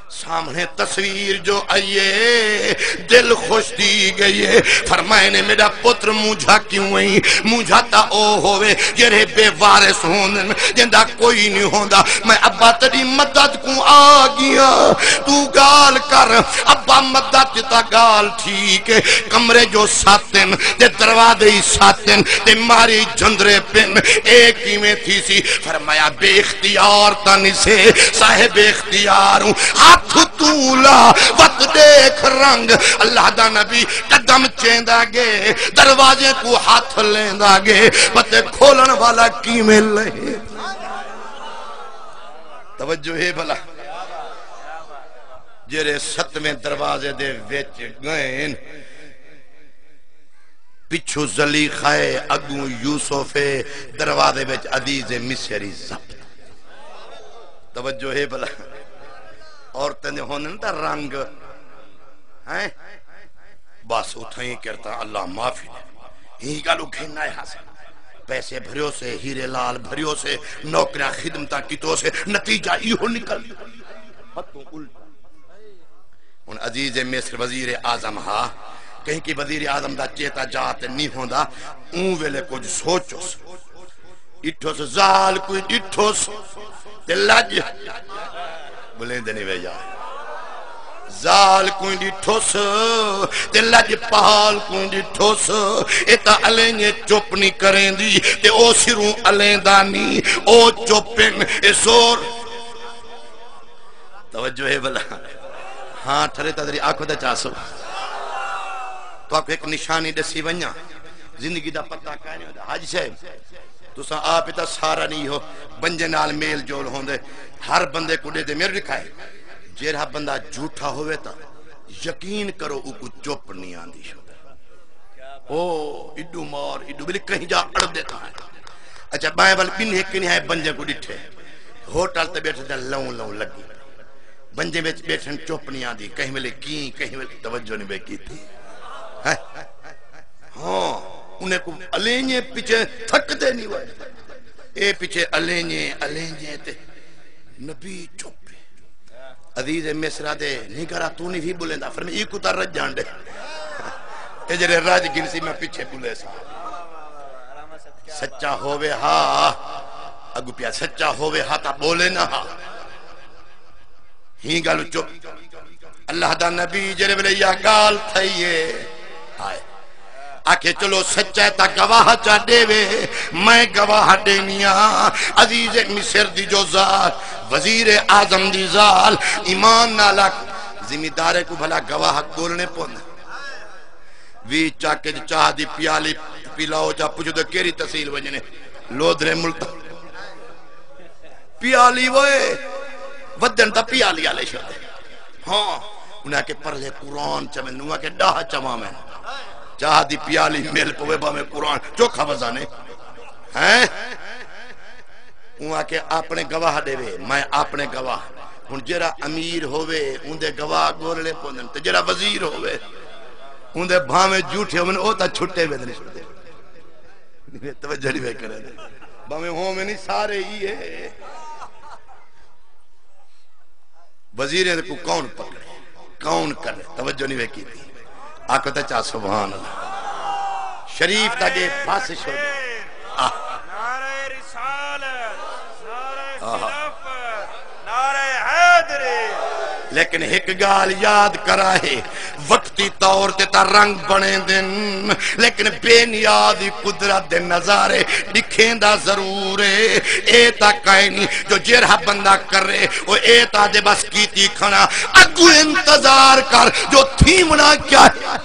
سامݨے تصویر جو آئی اے، دل خوش تھی ڳئی اے۔ فرمائے نے، میݙا پتر مونجھا کیوں ایں؟ مونجھا تاں او ہووے جیڑھے بے وارث ہوندن، جیندا کوئی نہیں ہوندا۔ میں ابا تیݙی مدد کوں آ ڳیاں، توں ڳالھ کر۔ ابا مدد تے تاں ڳالھ ٹھیک اے، کمرے جو ست ہن تے دروازے ہی ست ہن تے ماری جھندرے پن، اے کیویں تھیسی؟ فرمایا، بے اختیار تاں نسے، صاحب اختیار ہوں۔ ہتھ توں لا، وت ݙیکھ رنگ۔ اللہ دا نبی قدم چیندا ڳئے، دروازے کوں ہتھ لیندا ڳئے، پتے کھولݨ والا کیویں لہے۔ توجہ ہے بھلا؟ جیڑھے ستویں دروازے دے وچ ڳئے، پچھوں زلیخا اے، اڳوں یوسف اے، دروازے وچ عزیز مصری ضبط۔ توجہ ہے بھلا؟ عورتیں دے ہوندن تاں رنگ، ہیں؟ بس اتھائیں کرتا اللہ معافی ݙے۔ ہی ڳالھ گھن آئے ہاسے۔ پیسے بھریوسے، ہیرے لال بھریوسے، نوکریاں خدمتاں کیتوسے، نتیجہ ایہو نکل۔ ہتھوں الٹا۔ ہن عزیز مصر وزیر اعظم ہا، کہیں کی وزیر اعظم دا چیتا جا تے نہیں ہوندا، اوں ویلے کجھ سوچوس۔ ݙٹھوس زال کوئی ݙٹھوس تے لڄ، بلیندے نہیں وے یار۔ زال کوئی ݙٹھوس تے لڄ پال کوئی ݙٹھوس، اے تاں الینجے چپ نہیں کریندی تے او سروں الیندا نہیں، او چپ ہن، اے زور۔ توجہ ہے بھلا؟ ہاں، ٹھرے تاں ذرا آکھو تاں چاسو۔ تہاکوں ہک نشانی ݙسی ونڄاں، زندگی دا پتہ کائنی ہوندا۔ حاجی صاحب، تساں آپ ہی تاں سارا نہیں ہو، بنجے نال میل جول ہوندے، ہر بندے کوں ݙیہدے۔ میرے ݙکھائے، جیڑھا بندہ جھوٹا ہووے تاں یقین کرو اوکوں چپ نہیں آندی۔ او ایݙو مار، ایݙو بلی کہیں جا اڑدے تاں ہے۔ اچھا، بائیں ول ٻنھے کنہیں بنجے کوں ݙٹھے۔ ہوٹل تے ٻیٹھے تے لوں لوں لڳی۔ بنجے وچ ٻیٹھن چپ نہیں آندی، کہیں ویلے کیں، کہیں ویلے توجہ نہیں پئی کیتی۔ ہیں؟ ہاں، انہیں کوں الینجے پچھے تھکدے نہیں وے۔ اے پچھے الینجے، الینجے تے نبی چپ۔ عزیز مصر دے نگرا تو نہیں بھی بولیندا، فرمایا، "ایکوں تاں رڄݨ ݙے۔ اے جیڑھے رڄ گھنسی میں پچھے بولیساں۔" سچا ہووے ہا، اڳوں پیا سچا ہووے ہا تاں بولے نہ ہا۔ ہی ڳالھ چپ۔ اللہ دا نبی جیڑھے ویلے یا ڳالھ تھئی ہے، آئے۔ آکھے، "چلو سچا ہے تاں گواہ چا ݙیوے، میں گواہ ݙینی ہاں۔" عزیز مصر دی جو زال، وزیر اعظم دی زال، ایمان نال آکھ، زمیندارے کوں بھلا گواہ ڳولݨے پوندے؟ ویہہ چک اچ چاہ دی پیالی پلاؤ چا پچھدے، کیڑھی تحصیل ونڄݨے؟ لودھرے ملتان۔ پیالی وے، ودن تاں پیالی والے شدے۔ ہاں، انہاں آکھے پرلے قرآن چویں، انہاں آکھے ݙاہ چواویں۔ چاہ دی پیالی مل پوے بھاویں قرآن چوکھا وزن ہے۔ ہیں؟ اوں آکھے اپݨے گواہ ݙیوے، میں اپݨے گواہ۔ ہݨ جیڑھا امیر ہووے اوندے گواہ ڳولݨے پوندن، تے جیڑھا وزیر ہووے اوندے بھاویں جھوٹے ہوون، او تاں چھٹے ویندن، چھٹے۔ توجہ نہیں پئے کرے۔ بھاویں ہوون سارے ہی ہے۔ وزیریں کوں کون پکڑے، کون کرے؟ توجہ نہیں وے کیتی۔ آکھو تے چا سبحان اللہ۔ شریف تاں اڳے پھس چھوڑے۔ آہ۔ نعرہ رسالت، نعرہ آہا۔ خلافت، نعرہ حیدری۔ لیکن ہک ڳالھ یاد کرائے، وقتی طور تے تاں رنگ بݨیندن، لیکن بے نیاز دی قدرت دے نظارے ݙکھیندا ضرور ہے۔ اے تاں کائنی جو جیڑھا بندہ کرے، او اے تاں آہدے بس کیتی کھڑا، اڳوں انتظار کر جو تھیوݨا کیا ہے۔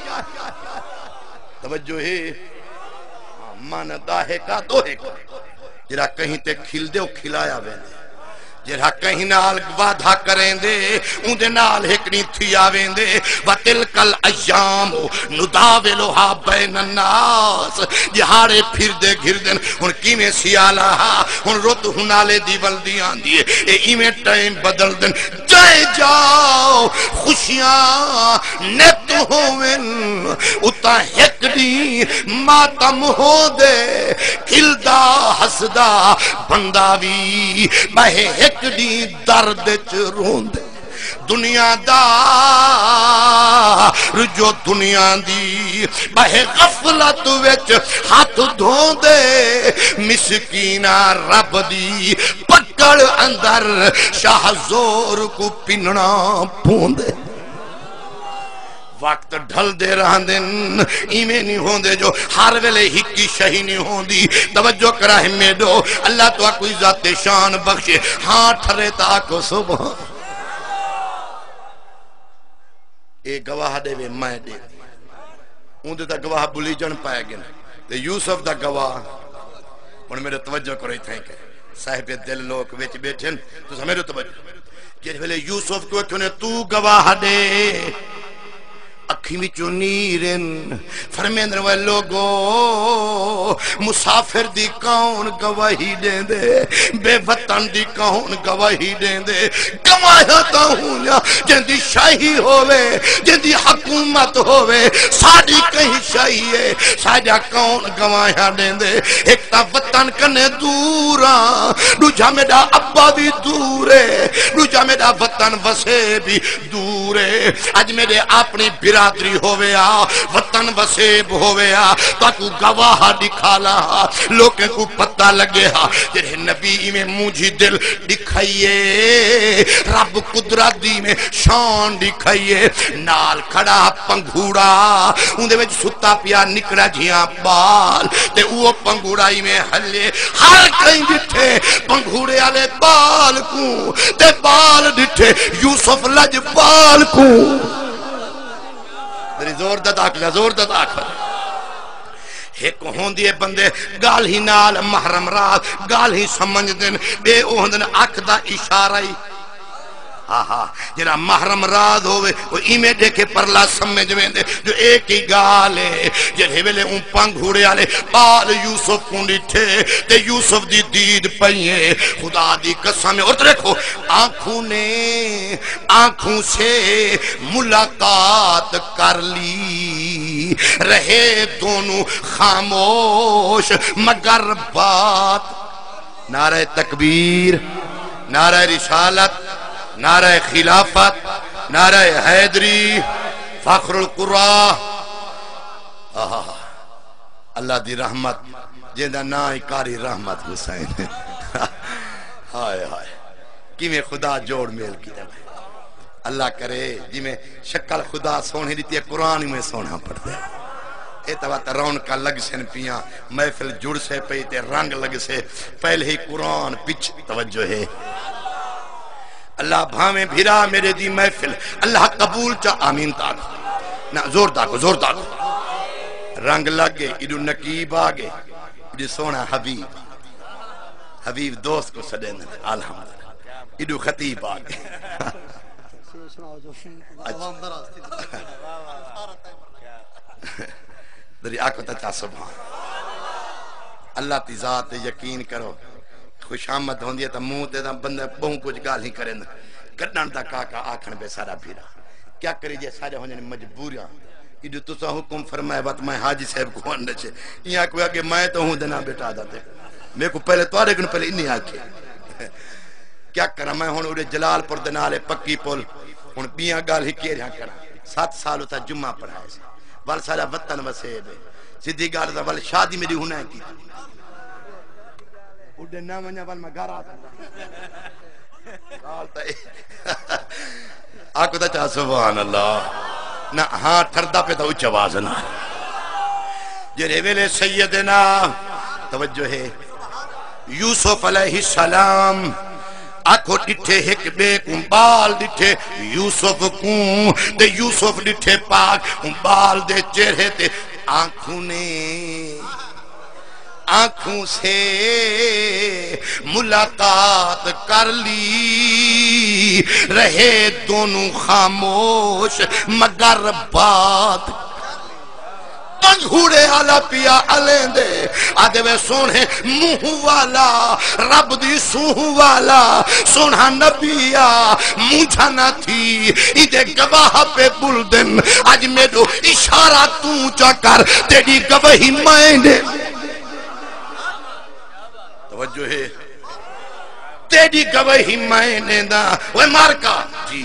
توجہ ہے؟ ہاں، من ݙاہکا ݙوہکا۔ جیڑھا کہیں تے کھلدے، او کھلایا ویندے۔ جیڑھا کہیں نال وعدہ کریندے، اوندے نال ہک ݙینہہ تھیا ویندے۔ وتلک الایام نداولها بین الناس۔ ݙیہاڑے پھردے گھردن۔ ہݨ کیویں سیالا ہا، ہݨ رت ہنالے دی ولدی آندی ہے۔ اے ایویں ٹائم بدلدن۔ جئیں جاؤ خوشیاں نت ہوون، اتاں ہک ݙینہہ ماتم ہوندے۔ کھلدا ہسدا بندہ وی ٻہہ ہک ݙینہہ درد اچ روندے۔ دنیا دار جو دنیا دی ٻہہ غفلت وچ ہتھ دھوندے، مسکیناں رب دی پکڑ اندر شاہ زور کوں پنݨا پوندے۔ وقت ڈھلدے رہندن، ایویں نہیں ہوندے جو ہر ویلے ہکی شہی نہیں ہوندی۔ توجہ کرائے میݙو، اللہ تہاکوں عزت شان بخشے۔ ہاں ٹھرے تاں آکھو سبحان۔ اے گواہ ݙیوے، میں ݙے۔ اوندے تاں گواہ بلیجݨ پئے ڳن۔ تے یوسف دا گواہ، ہݨ میݙے توجہ کرو اتھائیں کہ صاحب دل لوک وچ ٻیٹھن، تساں میݙے توجہ۔ جس ویلے یوسف کوں آکھیو نے، "توں گواہ ݙے"، اکھیں وچوں نیر ہن۔ فرمیندن، "وے لوگو، مسافر دی کون گواہی ݙیندے؟ بے وطن دی کون گواہی ݙیندے؟ گواہاں تاں ہونیاں جیندی شاہی ہووے، جیندی حکومت ہووے، ساݙی کہیں شاہی ہے، ساݙا کون گواہاں ݙیندے؟" ہک تاں وطن کنے دور آں، ݙوجھا میݙا ابا وی دور ہے، ݙوجھا میݙا وطن وسیب وی دور ہے۔ اڄ میݙے اپݨی برادری ہووے ہا، وطن وسیب ہووے ہا، تاکوں گواہ ݙکھالاں ہا، لوکیں کوں پتہ لڳے ہا۔ جیڑھے نبی ایویں مونجھی دل ݙکھائیے، رب قدرت دی ایویں شان ݙکھائیے۔ نال کھڑا پنگھوڑا، اوندے وچ ستا پیا نکڑا جیہاں ٻال، تے او پنگھوڑا ایویں ہلے۔ ہر کہیں ݙٹھے پنگھوڑے آلے ٻال کوں، تے ٻال ݙٹھے یوسف لجپال کوں۔ میݙی زور دا داخلہ، زور دا داخلہ۔ ہک ہوندی ہے بندے ڳالھیں نال محرم راز، ڳالھیں سمجھدن، ٻئے او ہوندن اکھ دا اشارہ ہی۔ ہا ہا، جیڑھا محرم راز ہووے، او ایویں ݙیکھے پرلا سمجھ ویندے جو اے کی ڳالھ ہے۔ جیڑھے ویلے اوں پنگھوڑے آلے ٻال یوسف کوں ݙٹھے تے یوسف دی دید پئی ہے، خدا دی قسم ہے۔ اور ݙیکھو، آنکھوں نے آنکھوں سے ملاقات کر لی، رہے دونوں خاموش مگر بات۔ نعرہ تکبیر، نعرہ رسالت، نعرہ خلافت، نعرہ حیدری، فخر القرآن۔ آہا۔ اللہ دی رحمت، جیندا ناں ہی قاری رحمت حسین ہے۔ ہائے ہائے، کیویں خدا جوڑ میل کیتا۔ اللہ کرے جیویں شکل خدا سوہݨی ݙتی ہے، قرآن ایویں سوہݨا پڑھدے۔ اے تاں وت رونقاں لڳسن پیاں، محفل جڑسے پئی تے رنگ لڳسے۔ پہلے ہی قرآن پچھ توجہ ہے۔ اللہ بھاویں بھرا میݙے دی محفل، اللہ قبول چا، آمین تاں آکھو۔ نہ، زور دا آکھو، زور دا آکھو۔ رنگ لڳ ڳئے، ایݙو نقیب آ ڳئے، ایݙو سوہݨا حبیب۔ حبیب دوست کوں سݙیندن، الحمدللہ۔ ایݙو خطیب آ ڳئے۔ اچھا۔ تیری آنکھ تے چا سبحان۔ اللہ دی ذات تے یقین کرو۔ خوشامد ہوندی ہے تاں منہ تے تاں بندہ ٻہوں کجھ ڳالھیں کرن۔ کڈھݨ دا کاکا آکھݨ بے سارا بھیرا۔ کیا کری جے سارے ہوندن مجبوراں۔ ایݙو تساں حکم فرمائے وت میں حاجی صاحب کوں آندا چے۔ ایاں کوئی اڳے میں تاں ہوں دے نہ بیٹا دا تے۔ میکوں پہلے تہاݙے کوں پہلے انہیں آکھے۔ کیا کراں میں ہݨ اُݙے جلال پور دے نال ہے پکی پل۔ ہݨ ٻیاں ڳالھیں کیڑھیاں کراں۔ ست سال اتھاں جمعہ پڑھائے سی۔ ول سارا وطن وسیب ہے۔ سدھی ڳالھ تاں ول شادی میݙی ہݨ کیتی۔ اُݙے نہ ونڄاں ول میں گھر آ سڳداں۔ ڳالھ تاں اے۔ آکھو تاں چا سبحان اللہ۔ نہ ہاں ٹھردا پئے تاں اچ آواز نہ۔ جیڑھے ویلے سیدنا، توجہ ہے، یوسف علیہ السلام آکھو ݙٹھے ہک ٻئے کوں ٻال ݙٹھے یوسف کوں تے یوسف ݙٹھے پاک کوں ٻال دے چہرے تے آنکھوں نے آنکھوں سے ملاقات کر لی، رہے دونوں خاموش مگر بات۔ پنگھوڑے آلا پیا الیندے، آدھے وے سوہݨے منہ والا، رب دی سونہہ والا، سوہݨا نبی آ، مونجھا نہ تھی، ایندے گواہ پئے ٻلدن، اڄ میݙو اشارہ توں چا کر، تیݙی گواہی میں ݙے۔ توجہ ہے۔ تیݙی گواہی میں ݙینداں۔ اوئے مارکا جی،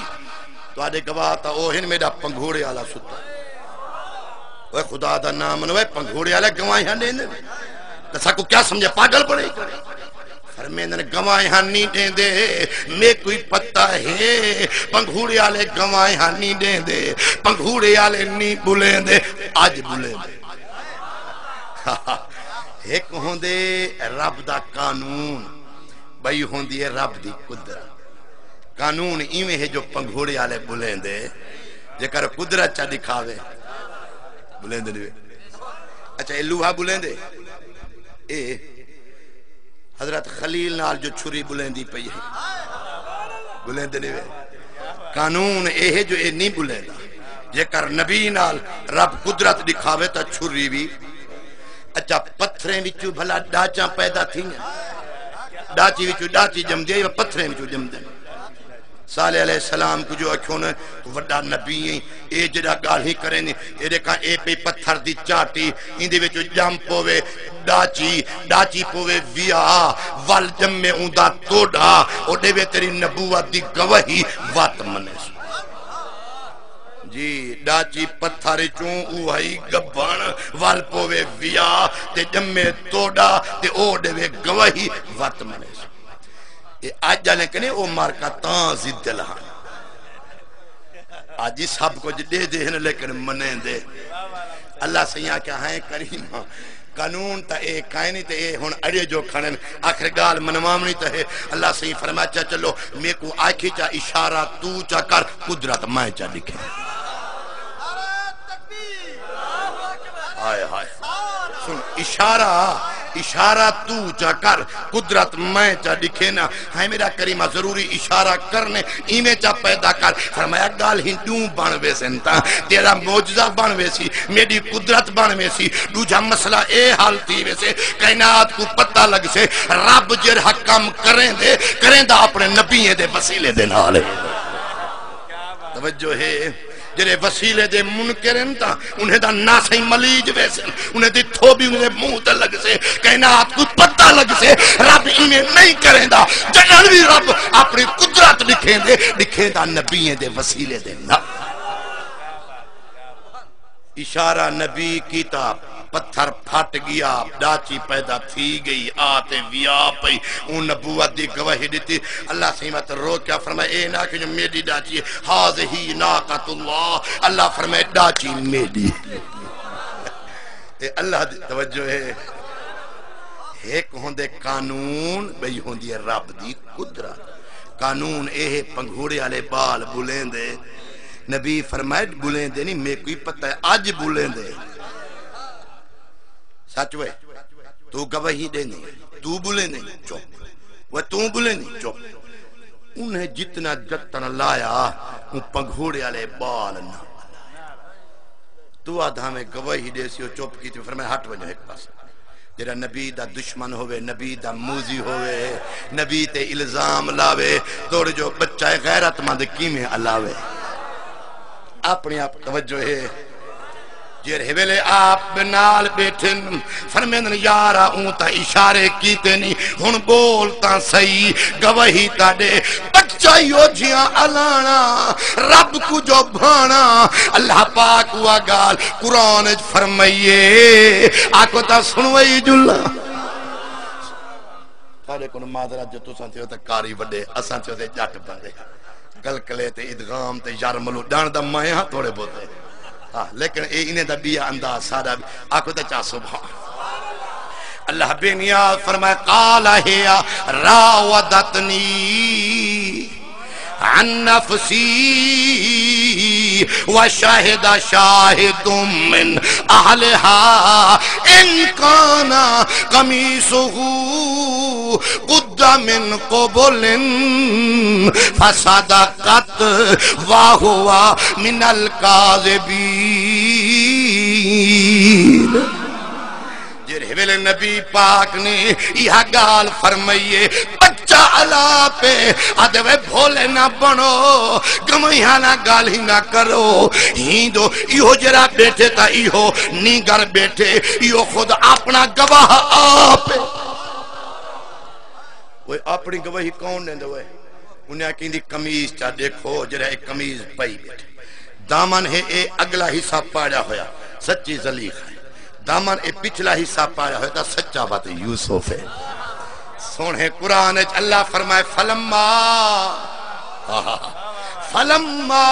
تہاݙے گواہ تاں او ہن، میݙا پنگھوڑے آلا ستا۔ اوئے خدا دا ناں من، اوئے پنگھوڑے آلے گواہیاں ݙیندے۔ تاں ساکوں کیا سمجھے، پاگل بݨے؟ فرمیندن گواہیاں نہیں ݙیندے، میکوں ہی پتہ ہے۔ پنگھوڑے آلے گواہیاں نہیں ݙیندے، پنگھوڑے آلے نہیں ٻلیندے، اڄ ٻلیندے۔ ہک ہوندے رب دا قانون، ٻئی ہوندی ہے رب دی قدرت۔ قانون ایویں ہے جو پنگھوڑے آلے ٻلیندے، جیکر قدرت چا ݙکھاوے، ٻلیندے نہیں وے۔ اچھا، اے لوہا ٻلیندے؟ اے حضرت خلیل نال جو چھری ٻلیندی پئی ہے، ٻلیندے نہیں وے۔ قانون اے ہے جو اے نہیں ٻلیندا۔ جیکر نبی نال رب قدرت ݙکھاوے تاں چھری وی۔ اچھا، پتھریں وچوں بھلا ݙاچاں پیدا تھیندن؟ ݙاچی وچوں ݙاچی ڄمدی ہے، پتھریں وچوں ڄمدن۔ صالح علیہ السلام کوں جو آکھیو نا، تو وݙا نبی ہیں، اے جیڑھا ڳالھیں کریں، اے ݙیکھاں، اے پئی پتھر دی چاٹی، ایندے وچوں ڄم پووے ݙاچی، ݙاچی پووے ویا، ول ڄمے اوندا توݙا، او ݙیوے تیری نبوت دی گواہی، وت منیسوں۔ جی، ݙاچی پتھر چوں اوہی ڳبھݨ، ول پووے ویا تے ڄمے توݙا، تے او ݙیوے گواہی، وت منیسوں۔ اے اڄ آلے کنے او مارکا تاں ضد ال ہن۔ اڄ سب کجھ ݙیہدے ہن لیکن منیندے۔ اللہ سئیں آکھیا ہے کریم، قانون تاں اے کائنی تے اے ہݨ اڑے جو کھڑن، آخر ڳالھ منواوݨی تاں ہے۔ اللہ سئیں فرمایا چا چلو، میکوں آکھی چا اشارہ توں چا کر، قدرت میں چا ݙکھے۔ ہائے ہائے۔ سن، اشارہ، اشارہ توں چا کر، قدرت میں چا ݙکھے نا۔ ہے میرا کریمہ ضروری اشارہ کرنے، ایویں چا پیدا کر۔ فرمایا ڳالھیں ݙوں بݨ ویسن تاں تیرا معجزہ بݨ ویسی، میݙی قدرت بݨ ویسی، ݙوجھا مسئلہ اے حل تھی ویسے، کائنات کوں پتہ لڳسے رب جیڑھا کم کریندے، کریندا اپݨے نبییں دے وسیلے دے نال ہے۔ توجہ ہے۔ جیڑھے وسیلے دے منکر ہن تاں انہیں دا ناں سئیں ملیج ویسن، انہیں دی تھوبی انہیں دے منہ تے لڳسے، کائنات کوں پتہ لڳسے رب ایویں نہیں کریندا۔ جݙݨ وی رب اپݨی قدرت ݙکھیندے، ݙکھیندا نبییں دے وسیلے دے نال۔ اشارہ نبی کیتا، پتھر پھٹ ڳیا، ݙاچی پیدا تھی ڳئی، آ تے ویا پئی، اوں نبوت دی گواہی ݙتی۔ اللہ سئیں وت روکیا، فرمایا، اے نہ آکھیں جو میݙی ݙاچی ہے، ھذہ ناقۃ اللہ، اللہ فرمائے ݙاچی میݙی۔ اے اللہ دی توجہ ہے۔ ہک ہوندے قانون، ٻئی ہوندی ہے رب دی قدرت۔ قانون اے ہے، پنگھوڑے آلے ٻال ٻلیندے، نبی فرمائے ٻلیندے نہیں، میکوں ہی پتہ ہے اڄ ٻلیندے۔ سچ وے، توں گواہی ݙیندیں، توں ٻلیندیں، چپ۔ وہ توں ٻلیندیں، چپ۔ انہیں جتنا جتن لایا، اوں پنگھوڑے آلے ٻال نہ الاوے۔ دعا دھاویں گواہی ݙیسی، او چپ کیتی، فرمایا، ہٹ ونڄو ہک پاسے۔ جیڑھا نبی دا دشمن ہووے، نبی دا موذی ہووے، نبی تے الزام لاوے، تڑ جو ٻچہ غیرت مند کیویں الاوے؟ اپݨے آپ توجہ ہے۔ جیڑھے ویلے آپ نال ٻیٹھن، فرمیندن، یارا، اوں تاں اشارے کیتے نی، ہݨ ٻول تاں سہی، گواہی تاں ݙے، بچہ ایہو جیہاں الاݨا، رب کوں جو بھاݨا۔ اللہ پاک اہا ڳالھ قرآن اچ فرمائی ہے، آکھو تاں سݨوئی جلاں۔ ساݙے کولوں معذرت جو تساں تھیو تے قاری وݙے، اساں تھیو تے ڄٹ بندے۔ قلقلے تے ادغام تے یرملو ڄاݨدا میں ہاں تھوڑے بہتے۔ ہاں، لیکن اے انہیں دا ٻیا انداز، ساݙا ٻیا۔ آکھو تے چا سبحان اللہ۔ بے نیاز فرمائے، قال هي راودتني عن نفسي وشهد شاهد من أهلها إن كان قميصه قد من قبل فصدقت وهو من الكاذبين۔ جیڑھے ویلے نبی پاک نے ایہا ڳالھ فرمائی ہے، بچہ الا پئے، آہدے وے بھولے نہ بݨو، گوائیاں نہ ڳالھیں نہ کرو۔ ہیندو ایہو جیڑھا ٻیٹھے تاں ایہو نینگر ٻیٹھے، ایہو خود اپݨا گواہ آپ ہے۔ اوئے، اپݨی گواہی کون ݙیندا اوئے؟ انہیں آکھیا، ایندی قمیض چا ݙیکھو، جیڑھا اے قمیض پائی ٻیٹھے۔ دامن ہے، اے اڳلا حصہ پاڑیا ہویا، سچی زلیخا ہے۔ دامن اے پچھلا حصہ پاڑیا ہویا تاں سچا وت یوسف ہے۔ سوہݨے قرآن اچ اللہ فرمائے، فلما، فلما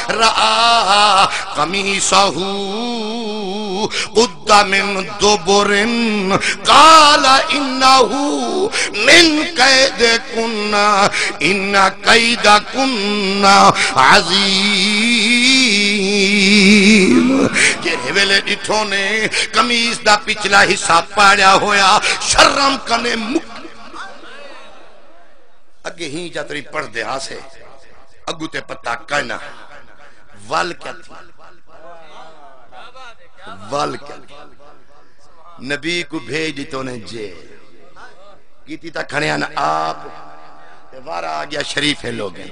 رأى قميصه قد من دبر قال إنه من كيدكن إن كيدكن عظيم۔ جیڑھے ویلے ݙٹھو نے قمیص دا پچھلا حصہ پاڑیا ہویا، شرم کنے مک-، اڳے ہی جتری پڑھدے ہاسے، اڳوں تے پتہ کائنا۔ ول کیا تھی؟ ول کیا تھی؟ نبی کوں بھیج ݙتو نے جیل۔ کیتی تاں کھڑیاں آپ، تے وارا آ ڳیا شریفیں لوگیں۔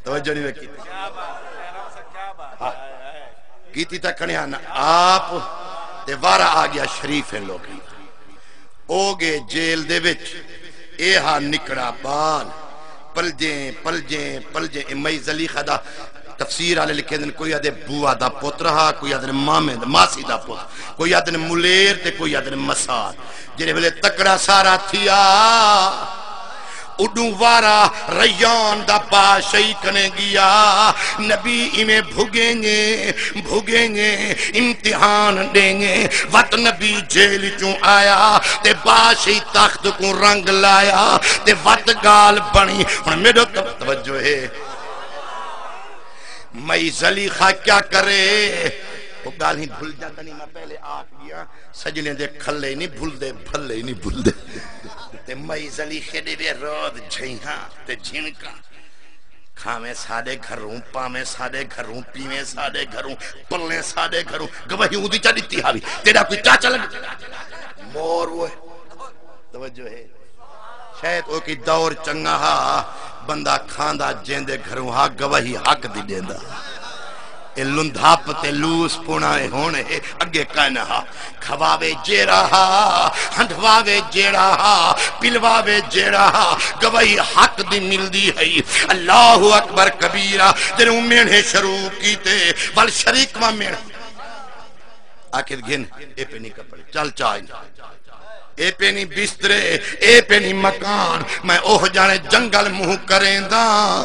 توجہ نہیں کیتی۔ ہاں۔ کیتی تاں کھڑیاں آپ، تے وارا آ ڳیا شریفیں لوگیں۔ او ڳئے جیل دے وچ، اے ہا نکڑا ٻال، پلجیں، پلجیں، پلجیں۔ اے مئی زلیخا دا تفسیر والے لکھیندن، کوئی آہدے بوا دا پتر ہا، کوئی آہدن مامے دا، ماسی دا پتر، کوئی آہدن ملیر تے کوئی آہدن مسار۔ جیڑھے ویلے تکڑا سارا تھیا، اݙوں وارا ریان دا بادشاہی کنے ڳیا۔ نبی ایویں بھڳینجے، بھڳینجے، امتحان ݙینجے۔ وت نبی جیل چوں آیا تے بادشاہی تخت کوں رنگ لایا تے وت ڳالھ بݨی۔ ہݨ میݙو تو-، توجہ ہے۔ مئی زلیخا کیا کرے؟ او ڳالھیں بھل جاندن، میں پہلے آکھ ڳیا۔ سڄݨیں دے کھلے نہیں بھلدے، بھلے نہیں بھلدے۔ تے مئی زلیخے ݙے وے روز جھئیاں تے جھنکاں۔ کھاویں ساݙے گھروں، پاویں ساݙے گھروں، پیویں ساݙے گھروں، پلیں ساݙے گھروں، گواہی اوندی چا ݙتی ہاوی، تیݙا کوئی چاچا لڳ مور اوئے۔ توجہ ہے۔ شاید او کی دور چنڳا ہا، بندہ کھاندا جیندے گھروں ہا، گواہی حق دی ݙیندا۔ اے لندھاپ تے لوس پوݨا اے ہݨ ہے، اڳے کائنا ہا۔ کھواوے جیڑھا ہا، ہنڈواوے جیڑھا ہا، پلواوے جیڑھا ہا، گواہی حق دی ملدی ہئی۔ اللہ اکبر کبیرہ۔ جݙوں میݨے شروع کیتے، ول شریک واں میݨ۔ آکھے گھن، اے پئے نی کپڑے، چل چا انج۔ اے پئے نی بسترے، اے پئے نی مکان، میں اوہ ڄاݨے جنگل منہ کرینداں۔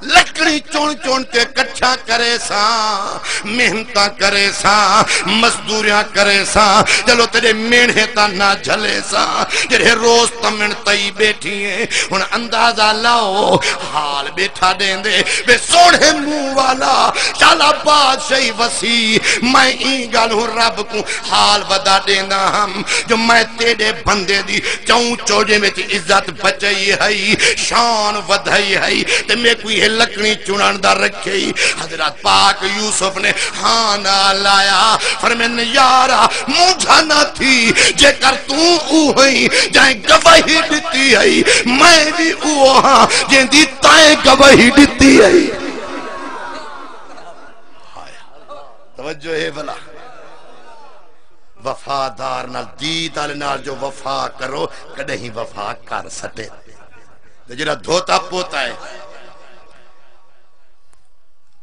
لکڑی چن چن کے کٹھا کرے ساں، محنتاں کرے ساں، مزدوریاں کرے ساں، چلو تیرے میڑھے تاں نہ جھلے ساں، جڑے روز تمن تئی بیٹھی ہیں۔ ہن اندازہ لاؤ، حال بیٹھا ݙیندے، وے سوہݨے منہ والا، شالا بادشاہی وسی، میں ایں ڳالھوں رب کوں حال ودا ݙیندا ہم جو میں تیݙے بندے دی چئوں چوجھیں وچ عزت بچائی ہئی، شان ودھائی ہئی، تے میکوں ایہ لکڑی چݨݨ دا رکھے ہئی۔ حضرت پاک یوسف نے ہاں نال لایا، فرمیندے، یارا، مونجھا نہ تھی، جیکر توں اوہی جئیں گواہی ݙتی ہئی، میں وی اوہو ہاں جیندی تئیں گواہی ݙتی ہئی۔ توجہ ہے بھلا۔ وفادار نال، دید آلے نال جو وفا کرو، کݙاہیں وفا کر سٹے۔ تے جیڑھا دھوتا پوتا ہے،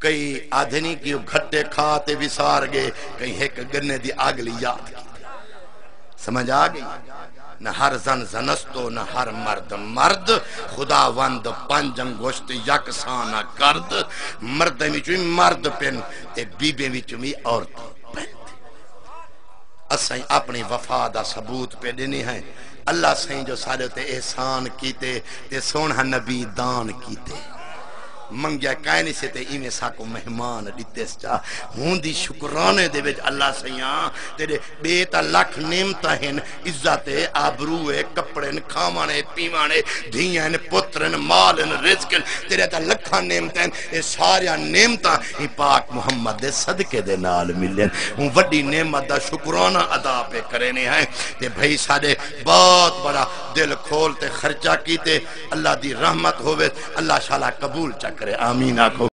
کئی آدھے نہیں کہ او گھٹے کھا تے وسار ڳئے، کئی ہک گنے دی اڳلی یاد کیتی۔ سمجھ آ ڳئی؟ نہ ہر زن زنستو، نہ ہر مرد مرد، خداوند پنج انگشت یکساں نہ کرد۔ مردیں وچوں وی مرد پن تے بیبیں وچوں وی عورتاں پن۔ اساں اپݨی وفا دا ثبوت پئے ݙیندے ہیں۔ اللہ سئیں جو ساݙے اتے احسان کیتے تے سوہݨا نبی دان کیتے۔ منگیا کائنی سے تے ایویں ساکوں مہمان ݙتیس چا۔ ہوندی شکرانے دے وچ اللہ سئیاں تیݙے ٻئے تاں لکھ نعمتاں ہن، عزت ہے، آبرو ہے، کپڑے ہن، کھاوݨ ہے، پیوݨ ہے، دھیاں ہن، پتر ہن، مال ہن، رزق ہن، تیݙے تاں لکھاں نعمتاں ہن۔ اے ساریاں نعمتاں ہی پاک محمد دے صدقے دے نال ملن۔ ہوں وݙی نعمت دا شکرانہ ادا پئے کریندے ہیں۔ تے بھئی ساݙے بہت بڑا دل کھول تے خرچہ کیتے، اللہ دی رحمت ہووے، اللہ شالا قبول چا کرے، آمین آکھو۔